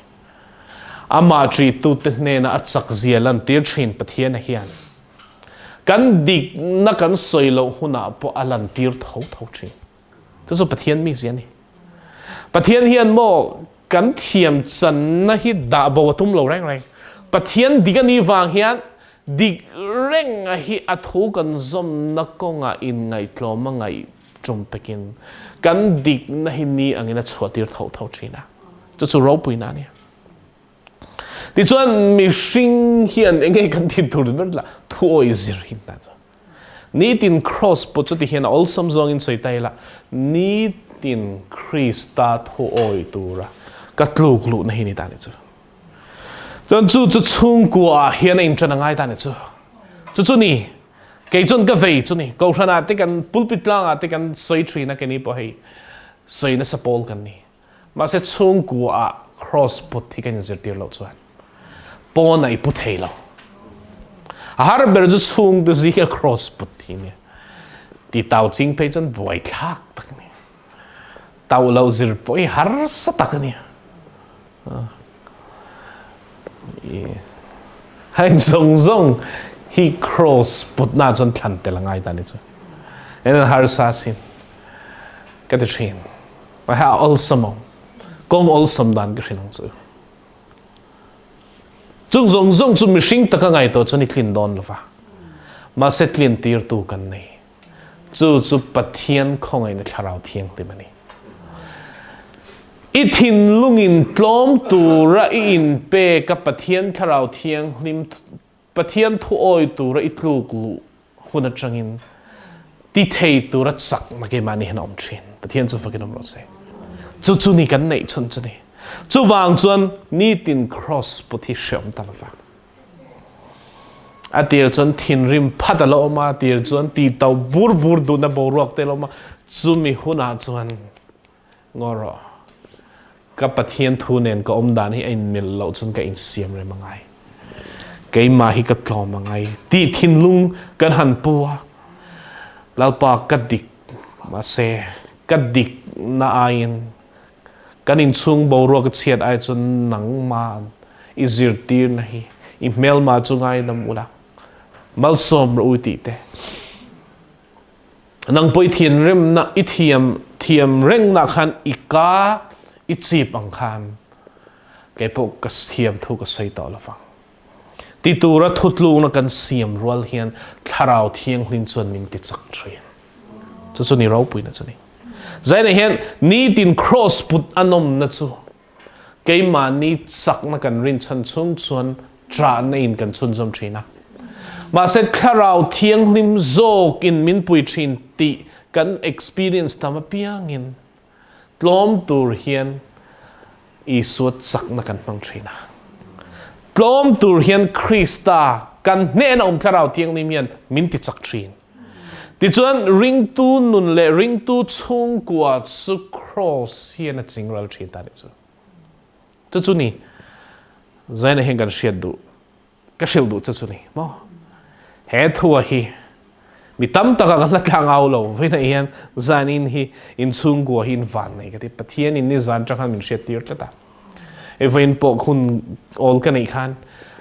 Amah ṭihtute hnena a chakzia lantir ṭhin Pathiana hian kan dikna kan sawi loh hunah pawh a lantir tho tho ṭhin. Chu chu Pathian mizia a ni. Pathian hian maw kan thiam channa hi dah bo a tum lo reng reng. Pathian dik a nih vang hian dik renga hi a thu kan zawmna kawngah inngaihtlawm a ngaih tum pekin kan dikna hi ni angin a chhuahtir tho tho thin a, chu chu ropuina a ni. Tichuan mihring hian enge kan tih tur ber lah thuawi zir hi hna chu. Nitin cross pawh chuti hian a awlsam zawngin sawi ta ila, nitin Krista thuawi tura ka tluk luhna hi ni ta ni chu. Chuan chu chu chhungkua ah hian a inṭan a ngai ta ni chu. Chu chu ni, kei chuan ka vei chu ni. Kohhran ah te kan pulpit tlang ah te kan sawi ṭhin a keini pawh hei sawi nasa pawl kan ni. Mahse chhungkua ah cross put hi kan inzirtir loh chuan pawn ah i pu thei lo. A har ber chu chhungte zinga cross put hi nia. Ti tau ching phei chuan buaithlak tak a ni. Tauh loh zir pawh hi harsa tak a nia. Heng zawng zawng hi cross putna chuan thlan tel a ngai ta ni chu. En harsa sin ka ti thin. Ma ha awlsam ang. Kawng awlsam dan ka hrin ang chu. Chung zawng zawng chu mihring taka ngai tawh chuan i tlin dawn lova. Mahse tlin tirtu kan nei. Chu chu Pathian khawngaihna Thlarau Thianghlim a ni. I thinlungin tlawm tura i inpek a Pathian Thlarau Thianghlim Pathian thuawi tura i tluk luh hun atangin ti thei tura chakna keimahni hian a awm thin. Pathian chu fakin awm rawh se. Chu chu ni kan neih chhun chu ni. Chuvang chuan nitin Kraws put hi hreawm ta lova. A tir chuan thinrim phat a la awm a, a tir chuan tih-to bur bur duhna boruak te a la awm a, chumi hunah chuan ngaw rawh, ka Pathian thu nen ka awm dan hi a inmil loh chuan ka insiam rem a ngai, keimah hi ka tlawm a ngai tih thinlung kan han pu a, Lalpa ka dik mahse ka dikna aiin Kan inchhung boruak a chhiat ai chuan nangmah i zirtirna hi i hmelma chu ngaidam ula, malsawm rawh u tih te. Nang pawh i thinrimna i thiam thiam rengna khan i ka i chip ang khan kei pawh ka thiam thu ka sawi tawh lovang. Ti tura thutlukna kan siam rual hian Thlarau Thianghlim chuan min ti chak thin. Chu chu ni ropuina chu ni. Zainah hian nitin cross put a nawmna chu keimahni chakna kan rinchhan chhung chuan ṭahna in kan chhunzawm thin a. Mahse Thlarau Thianghlim zawkin min pui thin tih kan experience tam apiangin Tlawm tur hian Isua chakna kan hmang thin a. Tlawm tur hian Krista kan hnena awm Thlarau Thianghlim hian min ti chak thin. Tichuan, ringtu nun leh ringtu chhungkua chu Kraws hian a chingral thin ta nih chu. Chu chu ni Zaina hian kan hriat duh. Ka hrilh duh che chu ni maw? He thua hi mi tam taka ka hla tlang au lo vawiinah hian zanin hi inchhungkua hi in van nei ka ti. Pathian in nizan tang khan min hriat tir tlat a. Hei vawiin pawh hun awl ka neih khan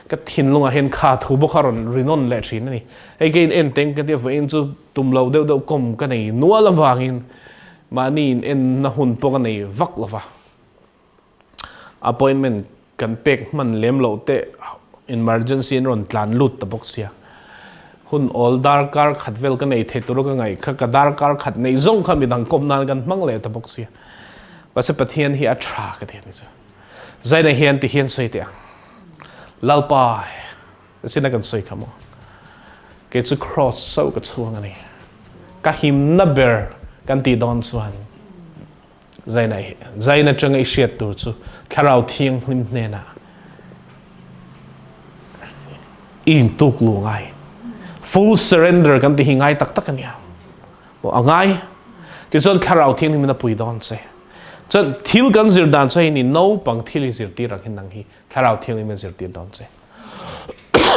ka thinlungah hian kha thu bawk a rawn rinawn leh thin a ni. Hei ka in en teng ka tia vawiin chu tum lo deuh deuh kawm ka nei nual avangin mahni in enna hun pawh ka nei vak lo va. Appointment kan pek hman lem loh te emergency an rawn tlan lut ta bawk sia. Hun awl darkar khat vel ka nei thei tur a ka ngaih kha ka darkar khat neih zawng kha midang kawm nan kan hmang leh ta bawk sia. Mahse Pathian hi a tha ka ti a ni chu. Zaina hian ti hian sawi teh ang. Lalpa sin a kan sawi kha maw. Kei chu cross chauh ka chhuang a ni. Ka himna ber kan tih dawn chuan Zaina zain atanga i hriat tur chu Thlarau Thianghlim hnenah i intuk lu ngai. Full surrender kan ti hi ngai tak tak a nia. Aw a ngai. Tichuan Thlarau Thianghlim in a pui dawn che. Chuan thil kan zir dan chu hei ni naupang thil i zirtir ang hi nang hi Thlarau Thianghlim in a zirtir dawn che.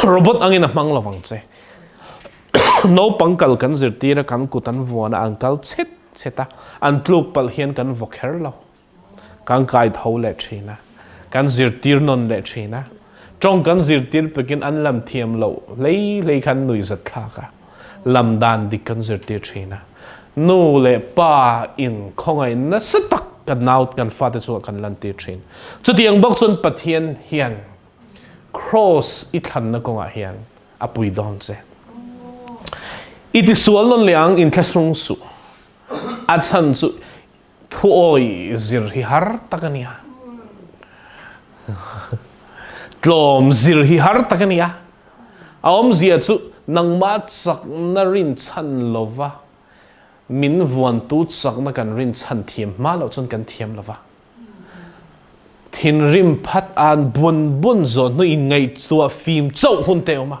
Robot angin a hmang lovang che. Naupang kal kan zirtir a kan kut an vuan a an kal chhet chhet a, an tluk palh hian kan vaw kher lo. Kan kai tho leh thin a, kan zirtir nawn leh thin a. Tawng kan zirtir pekin an lam thiam loh hlei hlei khan nuihzat thlak a, lam dan dik kan zirtir thin a. Nu leh pa in khawngaih nasa tak kan nau kan fate chungah kan lantir thin. Chutiang bawk chuan Pathian hian Kraws i thlanna kawngah hian a pui dawn che. I tisual nawn leh ang inthlahrung suh. A chhan chu thuawi zir hi har tak a nia. Tlawm zir hi har tak a nia. A awmzia chu nangmah chakna rinchhan lova min vuantu chakna kan rinchhan thiam hma loh chuan kan thiam lova. Thinrim phat an bun bun zawh hnu in ngaihtuah fim chauh hun te awm a.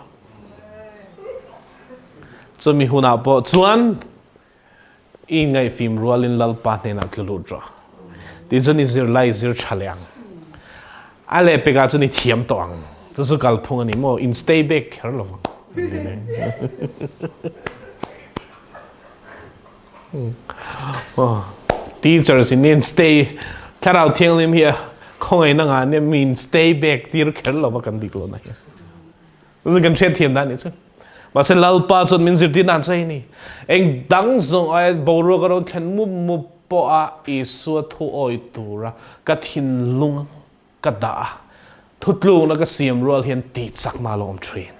Chumi hunah pawh chuan i ngaihfim rualin Lalpa hnenah tlu lut rawh. Tichuan i zirlai i zir tha leh ang. A lehpekah chuan i thiam tawh ang. Chu chu kalphung a ni maw? In stay back kher lo vang. Teachers in in stay thlarau thianghlim hi khawngaihna ngah nia min stay back tir kher lo va kan dik lo na hi. Chu kan hriat thiam dan ni chu. Mahse Lalpa chuan min zirtir dan chu hei ni. Eng dang zawng ai boruak a rawn thlen mup mup pawh a Isua thu awi tura ka thinlung ka dah a, thutlukna ka siam rual hian tihchakna a lo awm thin.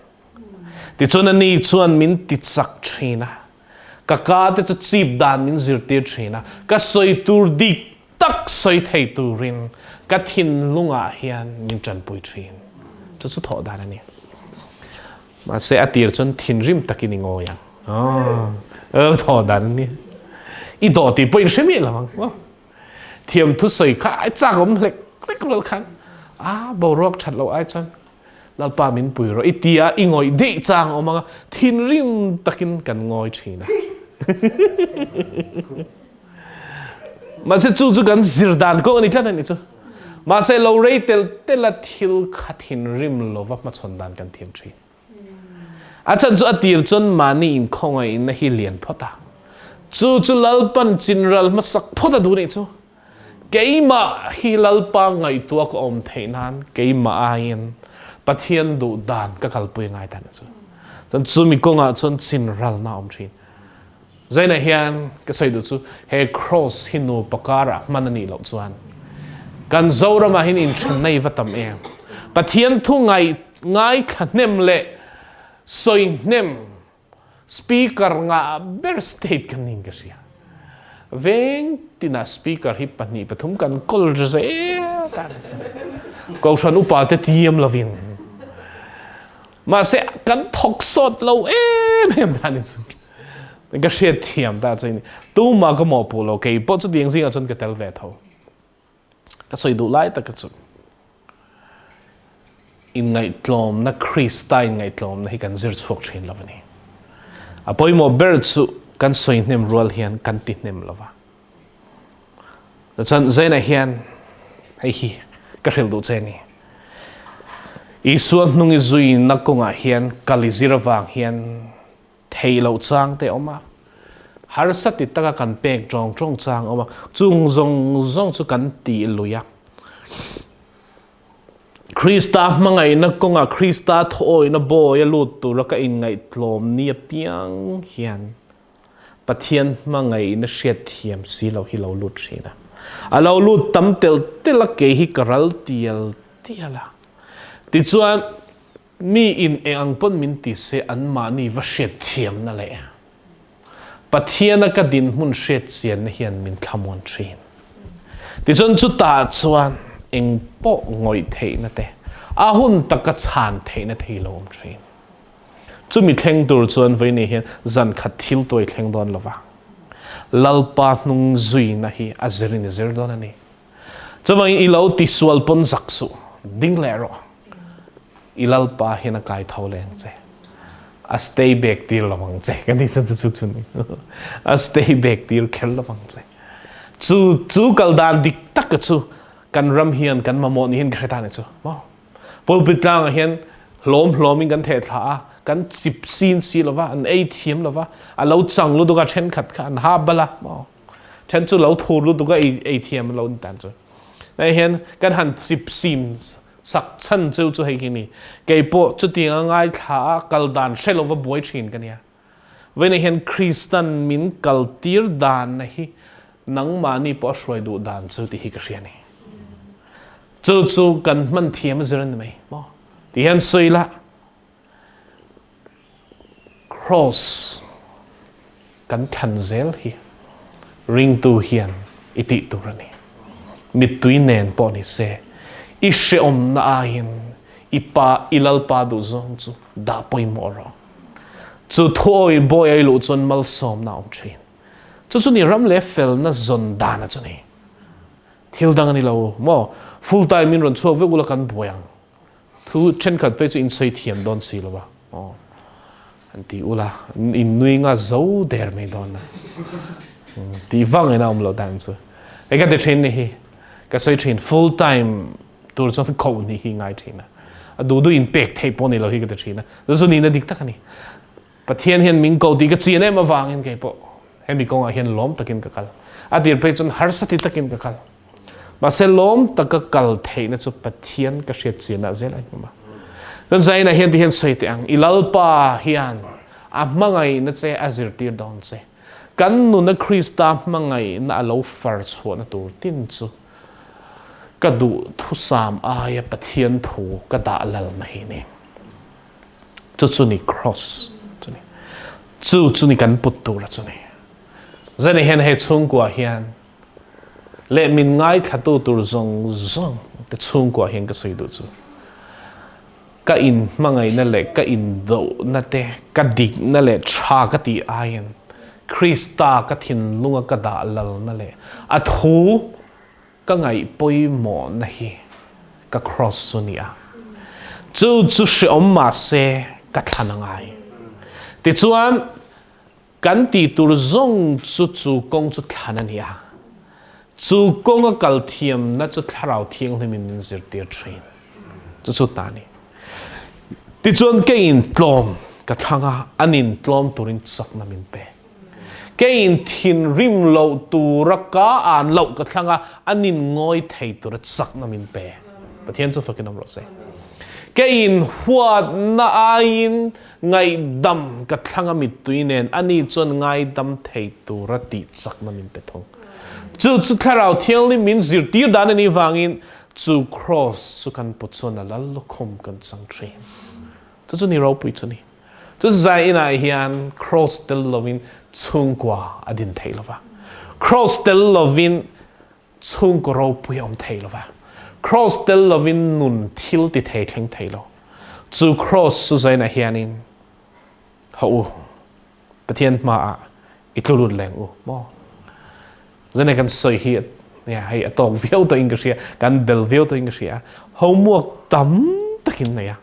Tichuan ani chuan min tichak thin a, ka ka te chu chip dan min zirtir thin a, ka sawi tur dik tak sawi thei turin ka thinlungah hian min tanpui thin. Chu chu thawh dan a ni. Mahse a tir chuan thinrim takin i ngawi ang. Aw, thawh dan a ni. I dawh tih pawh in hre miah lo ang. Thiam thusawi kha ai chak awm hlek hlek rual khan a boruak that lo ai chuan Lalpa min pui rawh i tia i ngawih deih chang awm anga thinrim takin kan ngawi thin a. Mahse chu chu kan zir dan kawng a ni tlat a ni chu. Mahse lo rei tel tel a thil kha thinrim lova hmachhawn dan kan thiam thin. A chhan chu a tir chuan mahni inkhawngaihna hi lian phawt a. Chu chu Lalpan chinral hmasak phawt a duh nih chu. Keimah hi Lalpa ngaihtuah ka awm theih nan keimah aiin Pathian duh dan ka kalpui ngai ta nih chu. Chuan chumi kawngah chuan chinralna a awm thin. Zainah hian ka sawi duh chu he cross hi nupa karah hman a nih loh chuan kan Zoramah hian inthenna i va tam em? Pathian thu ngai ngaithla hnem leh sawi hnem speaker ngah ber state kan niin ka hria. Veng tinah speaker hi pahnih pathum kan kawl zel ta a ni. Kohhran upa te tiam lovin mahse kan thawk sawt lo em em ta a ni chu. Ka hriat thiam ta chu ni. Tumah ka mawhpuh lo, kei pawh chutiang zingah chuan ka tel ve tho. Ka sawi duh lai taka chu inngaihtlawmna, Krista inngaihtlawmna hi kan zir chhuak thin lo a ni. A pawimawh ber chu kan sawi hnem rual hian kan ti hnem lo va. Chuan Zaina hian hei hi ka hrilh duh che a ni. Isua hnung i zuina kawngah hian kal i zir avang hian Theih loh chang te a awm a, harsa ti taka kan pek tawng tawng chang a awm a, chung zawng zawng chu kan tih lui a. Krista hmangaihna kawnga Krista thawhawihna bawi a lut tura ka inngaihtlawm ni apiang hian Pathian hmangaihna hriatthiam si lo hi lo lut thin a. A lo lut tam telh telh a, kei hi ka ral tial tial a. Tichuan, Mi in eng ang pawn min ti se anmahni va hriat thiamna leh Pathiana ka dinhmun hriat chianna hian min thlamuan thin. Tichuan chutah chuan eng pawh ngawih theihna te, a hun taka chhan theihna te hi lo awm thin. Chumi thleng tur chuan vawiin hian zan khat thil tuai thleng dawn lova, Lalpa hnung zuina hi a zirin i zir dawn a ni. Chuvangin i lo tisual pawn zak suh, ding leh rawh. I Lalpa hian a kai tho leh ang che. A stay back tir lo ang che. Kan tih chu chu chu ni. A stay back tir kher lo ang che. Chu chu kal dan dik tak chu kan ram hian kan mamawh ni hian ka hre ta ni chu. Maw? Pulpit tlangah hian hlawm hlawmin kan theh thla a, kan chip sin si lova, an ei thiam lova, a lo chang lutuk a thenkhat kha an ha bal a. Maw? Then chu lo thur lutuk a ei ei thiam lo ni tan chu. Hei hian kan han chip sim sak chhan chu chu hei hi ni. Kei pawh chutiang a ngaithla a kal dan hre lova buai thin ka nia. Vawiinah hian Kristan min kal tir dan na hi nangmahni pawh a hruai duh dan chu tih hi ka hria ni. Chu chu kan hman thiam a zir a ni mai maw? Ti hian sawi la. Kraws kan thlan zel hi ringtu hian i tih tur a ni. Mittui nen pawh ni se, i hrehawmna aiin i pa, i Lalpa duhzawng chu dah pawimawh rawh. Chu thuawi bawi a i luh chuan malsawmna a awm thin. Chu chu ni ram leh felna zawn dana chu ni. Thil dang a ni lo maw? Full time in rawn chhuak vek ula kan buai ang. Thu thenkhat phei chu in sawi thiam dawn si lo a aw an ti ula in nui nga zo der mai dawn a tih vang in a awm loh dan chu. Hei ka ti thin ni hi ka sawi thin full time tur chuan koh ni hi ngai thin a. A duh duh in pek theih pawh ni lo hi ka ti thin a. Chu chu nihna dik tak a ni. Pathian hian min ko tih ka chian em avangin kei pawh hemi kawngah hian lawm takin ka kal. A tir phei chuan harsa ti takin ka kal. Mahse lawm taka kal theihna chu Pathian ka hriat chianah zel a inhmu a. Kan zainah hian ti hian sawi teh ang, I Lalpa hian a hmangaihna che a zirtir dawn che. Kan nuna Krista hmangaihna a lo far chhuahna tur tin chu ka duh thusam aia Pathian thu ka dah lalna hi ni. Chu chu ni cross chu ni. Chu chu ni kan put tur a chu ni. Zani hian hei chhungkua hian leh min ngaithlatu tur zawng zawng te chhungkua hian ka sawi duh chu ka in hmangaihna leh ka in dohna te ka dikna leh tha ka tih aiin Krista ka thinlunga ka dah lalna leh a thu Ka ngaih pawimawhna hi ka cross chu nia. Chu chu hreawm mahse ka thlan a ngai. Tichuan, kan tih tur zawng chu chu kawng chu thlan a ni a. Chu kawnga kal thiamna chu Thlarau Thianghlimin min zirtir thin. Chu chu ta a ni. Tichuan, keiin tlawm ka thlang a, anin tlawm turin chakna min pe. Keiin thinrim loh tura ka an loh ka thlang a, a nin ngawi thei tura chakna min pe. Pathian chu fakin awm rawh se. Keiin huatna aiin ngaihdam ka thlang a mittui nen ani chuan ngaidam thei tura tih chakna min pe thung. Chu chu Thlarau Thianghlim min zirtir dan a nih vangin chu Kraws chu kan put chuan a lal lukhum kan chang thin. Chu chu ni ropui chu ni. Chu zai inah hian Kraws tel lovin chhungkua a din thei lova. Kraws tel lovin chhungkaw ropui a awm thei lova. Kraws tel lovin nun thil ti thei thleng thei lo. Chu Kraws chu zainah hianin hawh u, Pathian hmaah i tlu lut leng u maw? Zane kan sawi hi hei a tawk viau tawhin ka hria, kan bel viau tawhin ka hria. Homework tam takin nei a.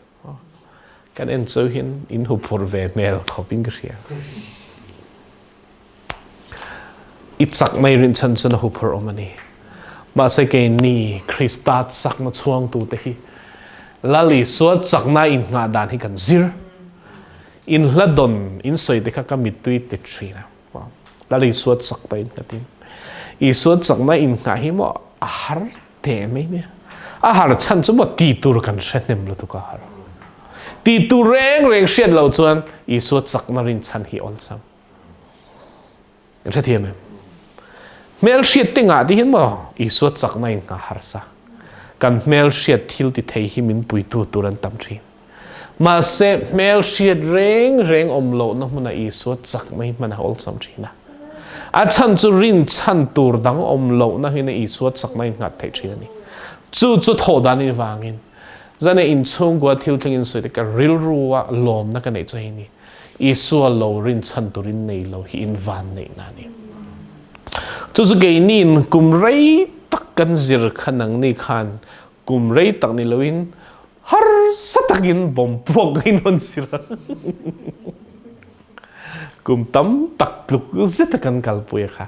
Kan en chauh hian in huphurh ve hmel khawp in ka hria. I chak mai rinchhan chuan a huphurh awm a ni. Mahse keini Krista chakna chhuangtu te hi Lal Isua chakna in nghah dan hi kan zir. In hla dawn in sawi te kha ka mittui ti thin a. Lal Isua chakna in nghat in. Isua chakna in nghah hi maw a har teh mai nia. A har chhan chu maw ti tur kan hre hnem lutuk a har. Ti tur reng reng hriat lo chuan Isua chakna rin chhan hi awlsam. Kan hrethiam em? Hmel hriat te ngah ti hian maw Isua chakna in nghah harsa. Kan hmel hriat thil ti thei hi min puitu tur an tam thin. Mahse hmel hriat reng reng awm lohna hmunah Isua chakna hi hman a awlsam thin a. A chhan chu rin chhan tur dang awm lohna hina Isua chakna innghat theih thin a ni. Chu chu thawh dan in vangin zane inchhungkua thil thleng in sawi te ka rilrua lawmna ka neih chu hei ni. Isua lo rin chhan turin nei lo hi in van neihna a ni. Chu chu keiniin kum rei tak kan zir kha nangni khan kum rei tak ni loin harsa takin bawm puak in rawn zir a. Kum tam tak tluk zeta kan kalpui a kha.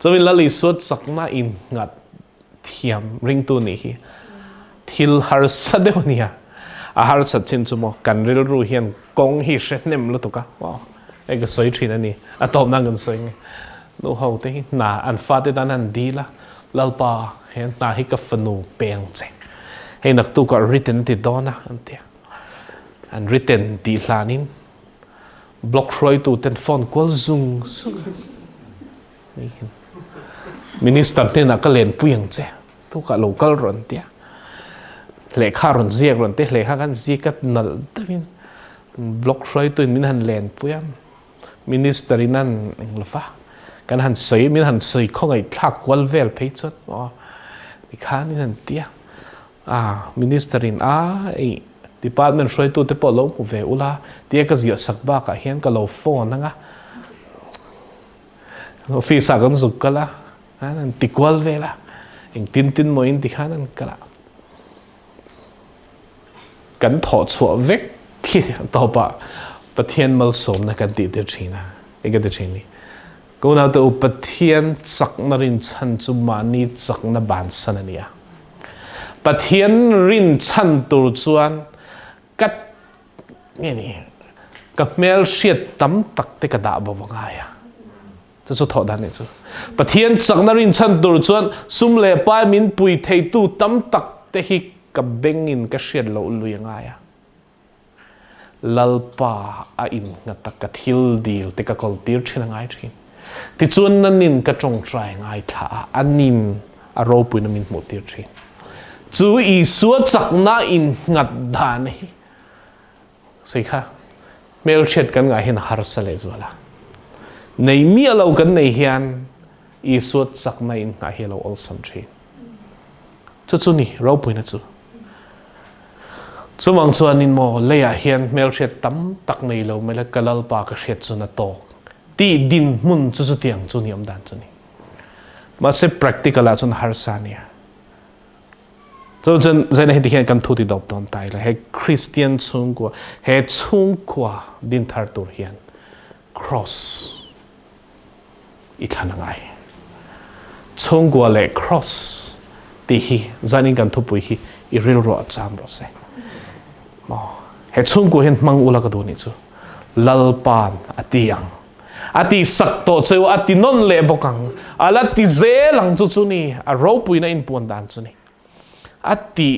Chuan Lal Isua chakna innghat thiam ringtu nih hi thil harsa deuh a nia. A harsat chin chu maw kan rilru hian kawng hi hre hnem lutuk a maw hei ka sawi thin a ni. A tawp nan kan sawi nge. Nu ho te hi hna an fate tan an dil a, Lalpa he hna hi ka fanu peng che. Hei naktukah written ti dawn a an ti a. An written tih hlanin Block hruaitu ten phone kual zung zung a. Minister hnenah ka lenpui ang che, tukah lo kal rawh an tia. Lehkha rawn ziak rawn te lehkha khan ziak a nalh deuhin block hruaitu in min han lenpui a. Minister in an eng lova kan han sawi min han sawi khawngaih thlak kual vel phei chuan aw tikhan in han tia. A, Minister in a, ei, Department hruaitu te pawh lo hmu ve ula, tia ka ziah sak bakah hian ka lo phone anga, office ah kan zuk kal a, an ti kual vel a, Eng tin tin maw in ti khan an kal a. Kan thawh chhuah vek khi tawpah Pathian malsawmna kan tih tir thin a. Eng ka ti thin ni. Ka unaute u, Pathian chakna rinchhan chu mahni chakna bansan a ni a. Pathian rinchhan tur chuan ka nge ni ka hmel hriat tam tak te ka dah bo ngai a. Chu chu thawh dan ni chu. Pathian chakna rinchhan tur chuan sum leh pai min pui theitu tam tak te hi ka bengin ka hriat loh lui a ngai a. Lalpa a innghat a, ka thil dil te ka kawltir thin a ngai thin. Tichuan nanin ka tawngtai ngaithla a, anin a ropuina min hmuhtir thin. Chu Isua chakna innghat dan hi sei kha hmelhriat kan ngah hian a harsa lehzual a. Nei miah lo kan nei hian Isua chakna inngah hi a lo awlsam thin. Chu chu ni ropuina chu. Chuvang chuanin maw leiah hian hmelhriat tam tak nei lo mai la ka Lalpa ka hriat chu na tawk tih dinhmun chu chutiang chu ni awm dan chu ni. Mahse practical ah chuan harsa nia. Chu chuan zaina heti hian kan thu ti dawp dawn ta ila he Kristian chhungkua he chhungkua din thar tur hian cross i thlan a ngai. Chhungkua leh Cross tih hi zanin kan thupui hi i rilruah cham rawh se. Maw? He chhungkua hian hmang ula ka duh nih chu. Lalpa'n a ti ang. A ti sak tawh cheu a ti nawn leh bawk ang. A la ti zel ang chu chu ni. A ropuina inpuan dan chu ni. A ti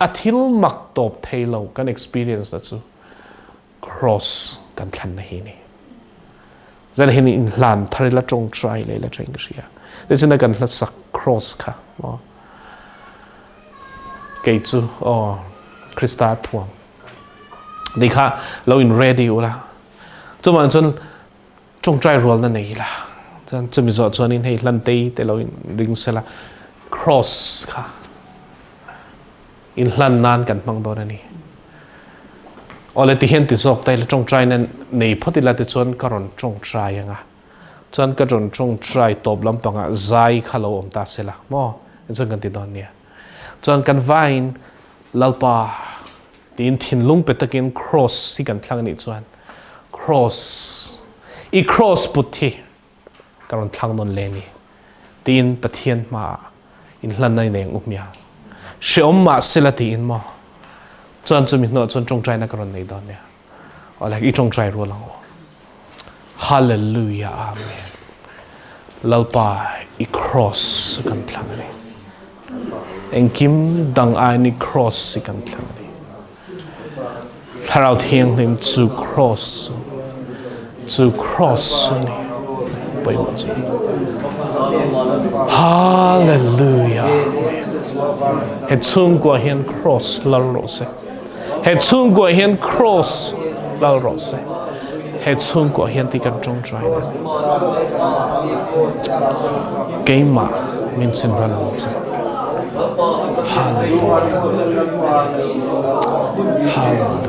a thil mak tawp thei lo kan experience na chu Cross kan thlanna hi ni. Zan hin in hlan thar ila tawngtai leh ila thain ka hria. Tichuan kan hla sak cross kha maw. Kei chu aw Krista thuam. Ti kha lo in ready ula. Chuvang chuan tawngtai rualna nei ila. Chuan chumi zawh chuan in hei hlan tei te lo in ring sela cross kha Inhlan nan kan hmang dawn a ni. Awle tihian ti zawk ta ila tawngtaina nei phawt ila tichuan ka rawn tawngtai anga chuan ka rawn tawngtai tawp lampangah zai kha lo awm ta sela maw chuan kan ti dawn nia. Chuan kan vaiin Lalpa tiin thinlung pe takin cross hi kan thlang anih chuan cross i cross put hi ka rawn thlang nawn le ni tiin Pathian hmaah inhlanna i nei ang u hmiang. Hreawm mah sela tiin maw? Chuan chumi hnuah chuan ṭawngṭaina ka rawn nei dawn nia. Awle, i ṭawngṭai rual ang u. Hallelujah, Amen. Lalpa, i cross kan thlang a ni. Engkim dang aiin i cross hi kan thlang a ni. Thlarau Thianghlim chu cross chu cross chu ni pawimawh chu ni. Hallelujah. He chhungkua hian cross lal rawh se. He chhungkua hian cross lal rawh se. He chhungkua hian ti kan tawngtai na. Keimah min chimral ang che. Hallelujah. Hallelujah.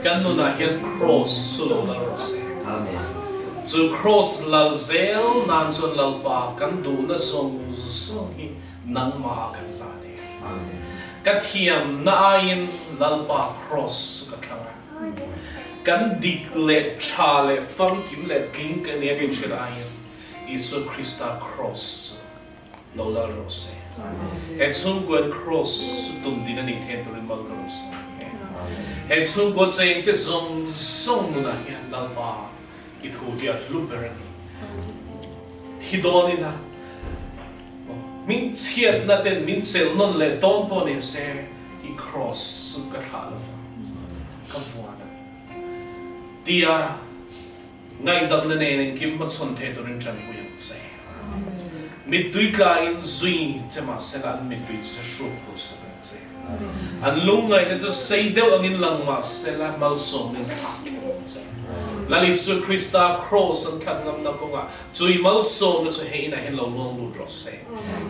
Kan nunah hian Kraws chu lo lal rawh se. Chu Kraws lal zel nan chuan Lalpa kan duhna zawng zawng hi nangmah kan hlan e. Ka thiamna aiin Lalpa Kraws chu ka thlang a. Kan dik leh tha leh famkim leh tling ka nia ka inhriat aiin Isua Krista Kraws chu lo lal rawh se. He chhungkuan Kraws chu tum din a nih theih turin mal ka rawn sawi e. He chhungkua chengte zawng zawng nunah hian Lalpa i thu hi a hlu ber a ni. Thi dawn ina hming chhiatna ten min chelh nawn leh dawn pawh ni se i Kraws chu ka thlah lo vang, ka vuan a tia Ngaihdamna nen engkim hmachhawn thei turin tanpui ang che. Mittui tlaiin zui che mahsela an mittui chu hruk hul sak ang che. An lungngaihna chu sei deuh angin lang mahsela malsawmin thlak thleng ang che. Lal Isua Krista kraws an thlan ngamna kawngah chui malsawmna chu he inah hian lo luang lut rawh se.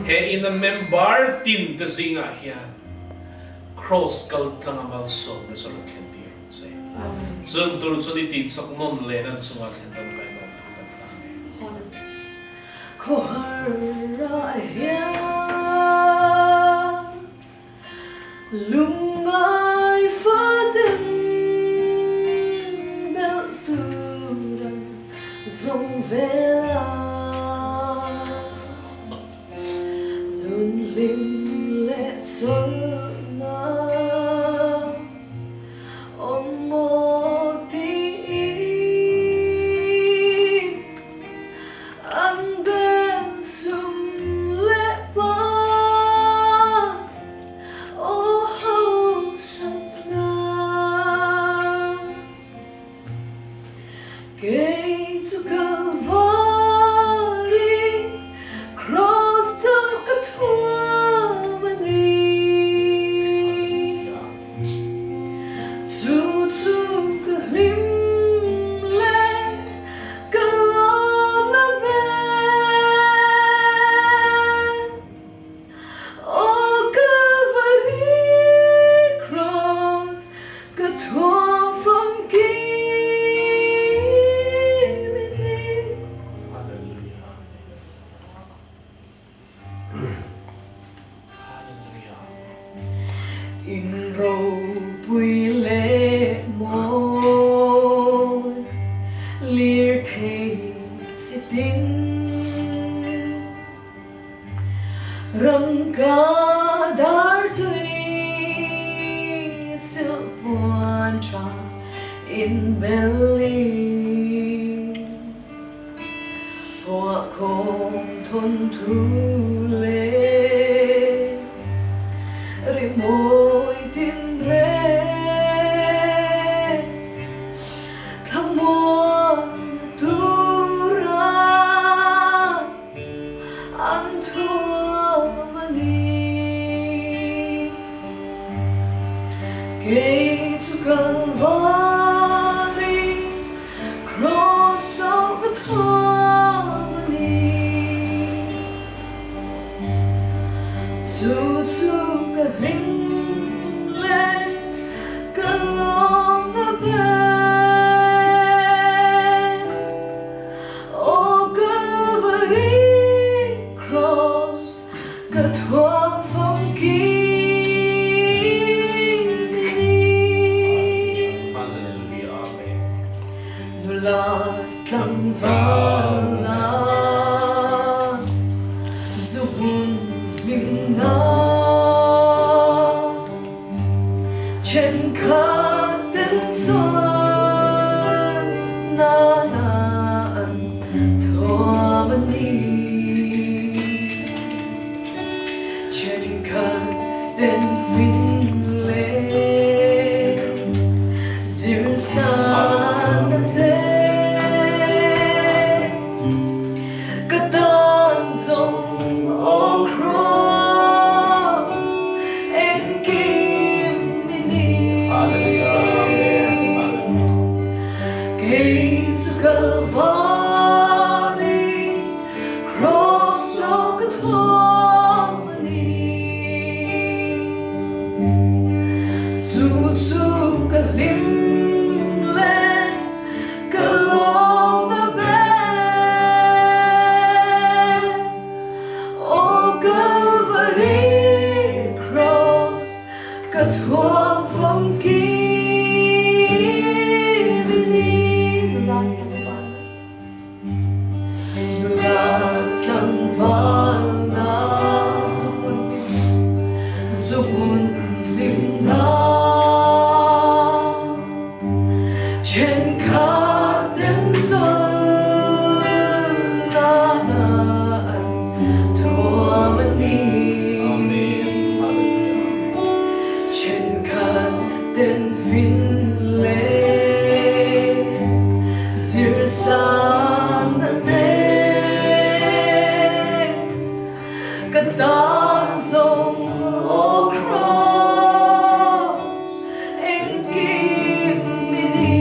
He ina member tin te zingah hian kraws kal tlanga malsawmna chu rawn thlen tir ang che. Chung tur chu ni tih chak nawn leh nan chungah thlen dawn vain awm thu kan hlan e. Khawhar ah hian lungngai faten belh tur an zawng vel a. Nun hlim leh chawlhna awm maw tiin an bel sum leh pa aw hausakna. Kei chu Kalvari Kraws chu ka thuam a ni. Chu chu ka hlim leh ka lawm na ber. Aw Kalvari Kraws ka thuam famkim i ni. Hallelujah. Hallelujah. In ropui leh mawi lirthei chi tin. Rangka dar tui silhpuan tha in belin Phuahkhawm thawnthu leh rimawi tinreng Thlamuan tura An thuam a ni. Kei chu Kalvari Kraws chauh ka thuam a ni. Chu chu ka hlim leh ka lawm na ber. Aw Kalvari Kraws ka thuam famkim i ni. Nula tlangval a zu hun hlimna Thenkhat ten chuan nana an thuam a ni. Thenkhat ten fin leh zir san a te. Ka tan zawng aw Kraws engkim i ni. Kei chu Kalvari Kraws lo ka thuam a ni. Chu chu ka hlim leh Ka lawm na ber, Aw Kalvari Kraws, ka thuam famkim i ni. Nula tlangval na, nula tlangval na, zuhmun hlim, zuhmun hlim na. Thenkhat ten chuan nana an thuam a ni. Thenkhat ten fin leh zir san a te. Ka tan zawng aw Kraws. Engkim i ni.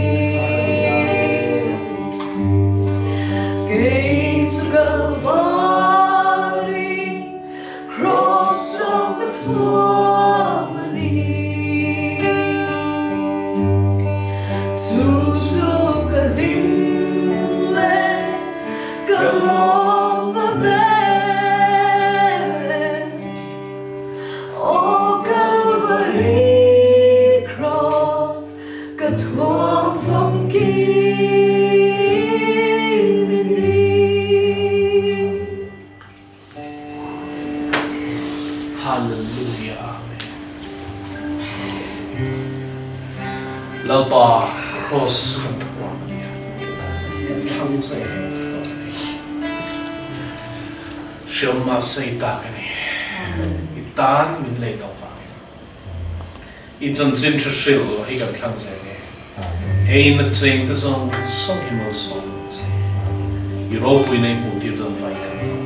Kei chu Kalvari Kraws ah ka thuam a ni. Chu Lalpa Kross chu kan thuam a ni a, kan thlang zai reng dawn a ni. Hreawm mahse i tak a ni. I tan min lei tawh vangin. I chanchin hre hrilh hi kan thlang zel e. He in a cheng te zawng zawng hi malsawm ang che. I ropuina i hmuh tir dawn vai kan lawm.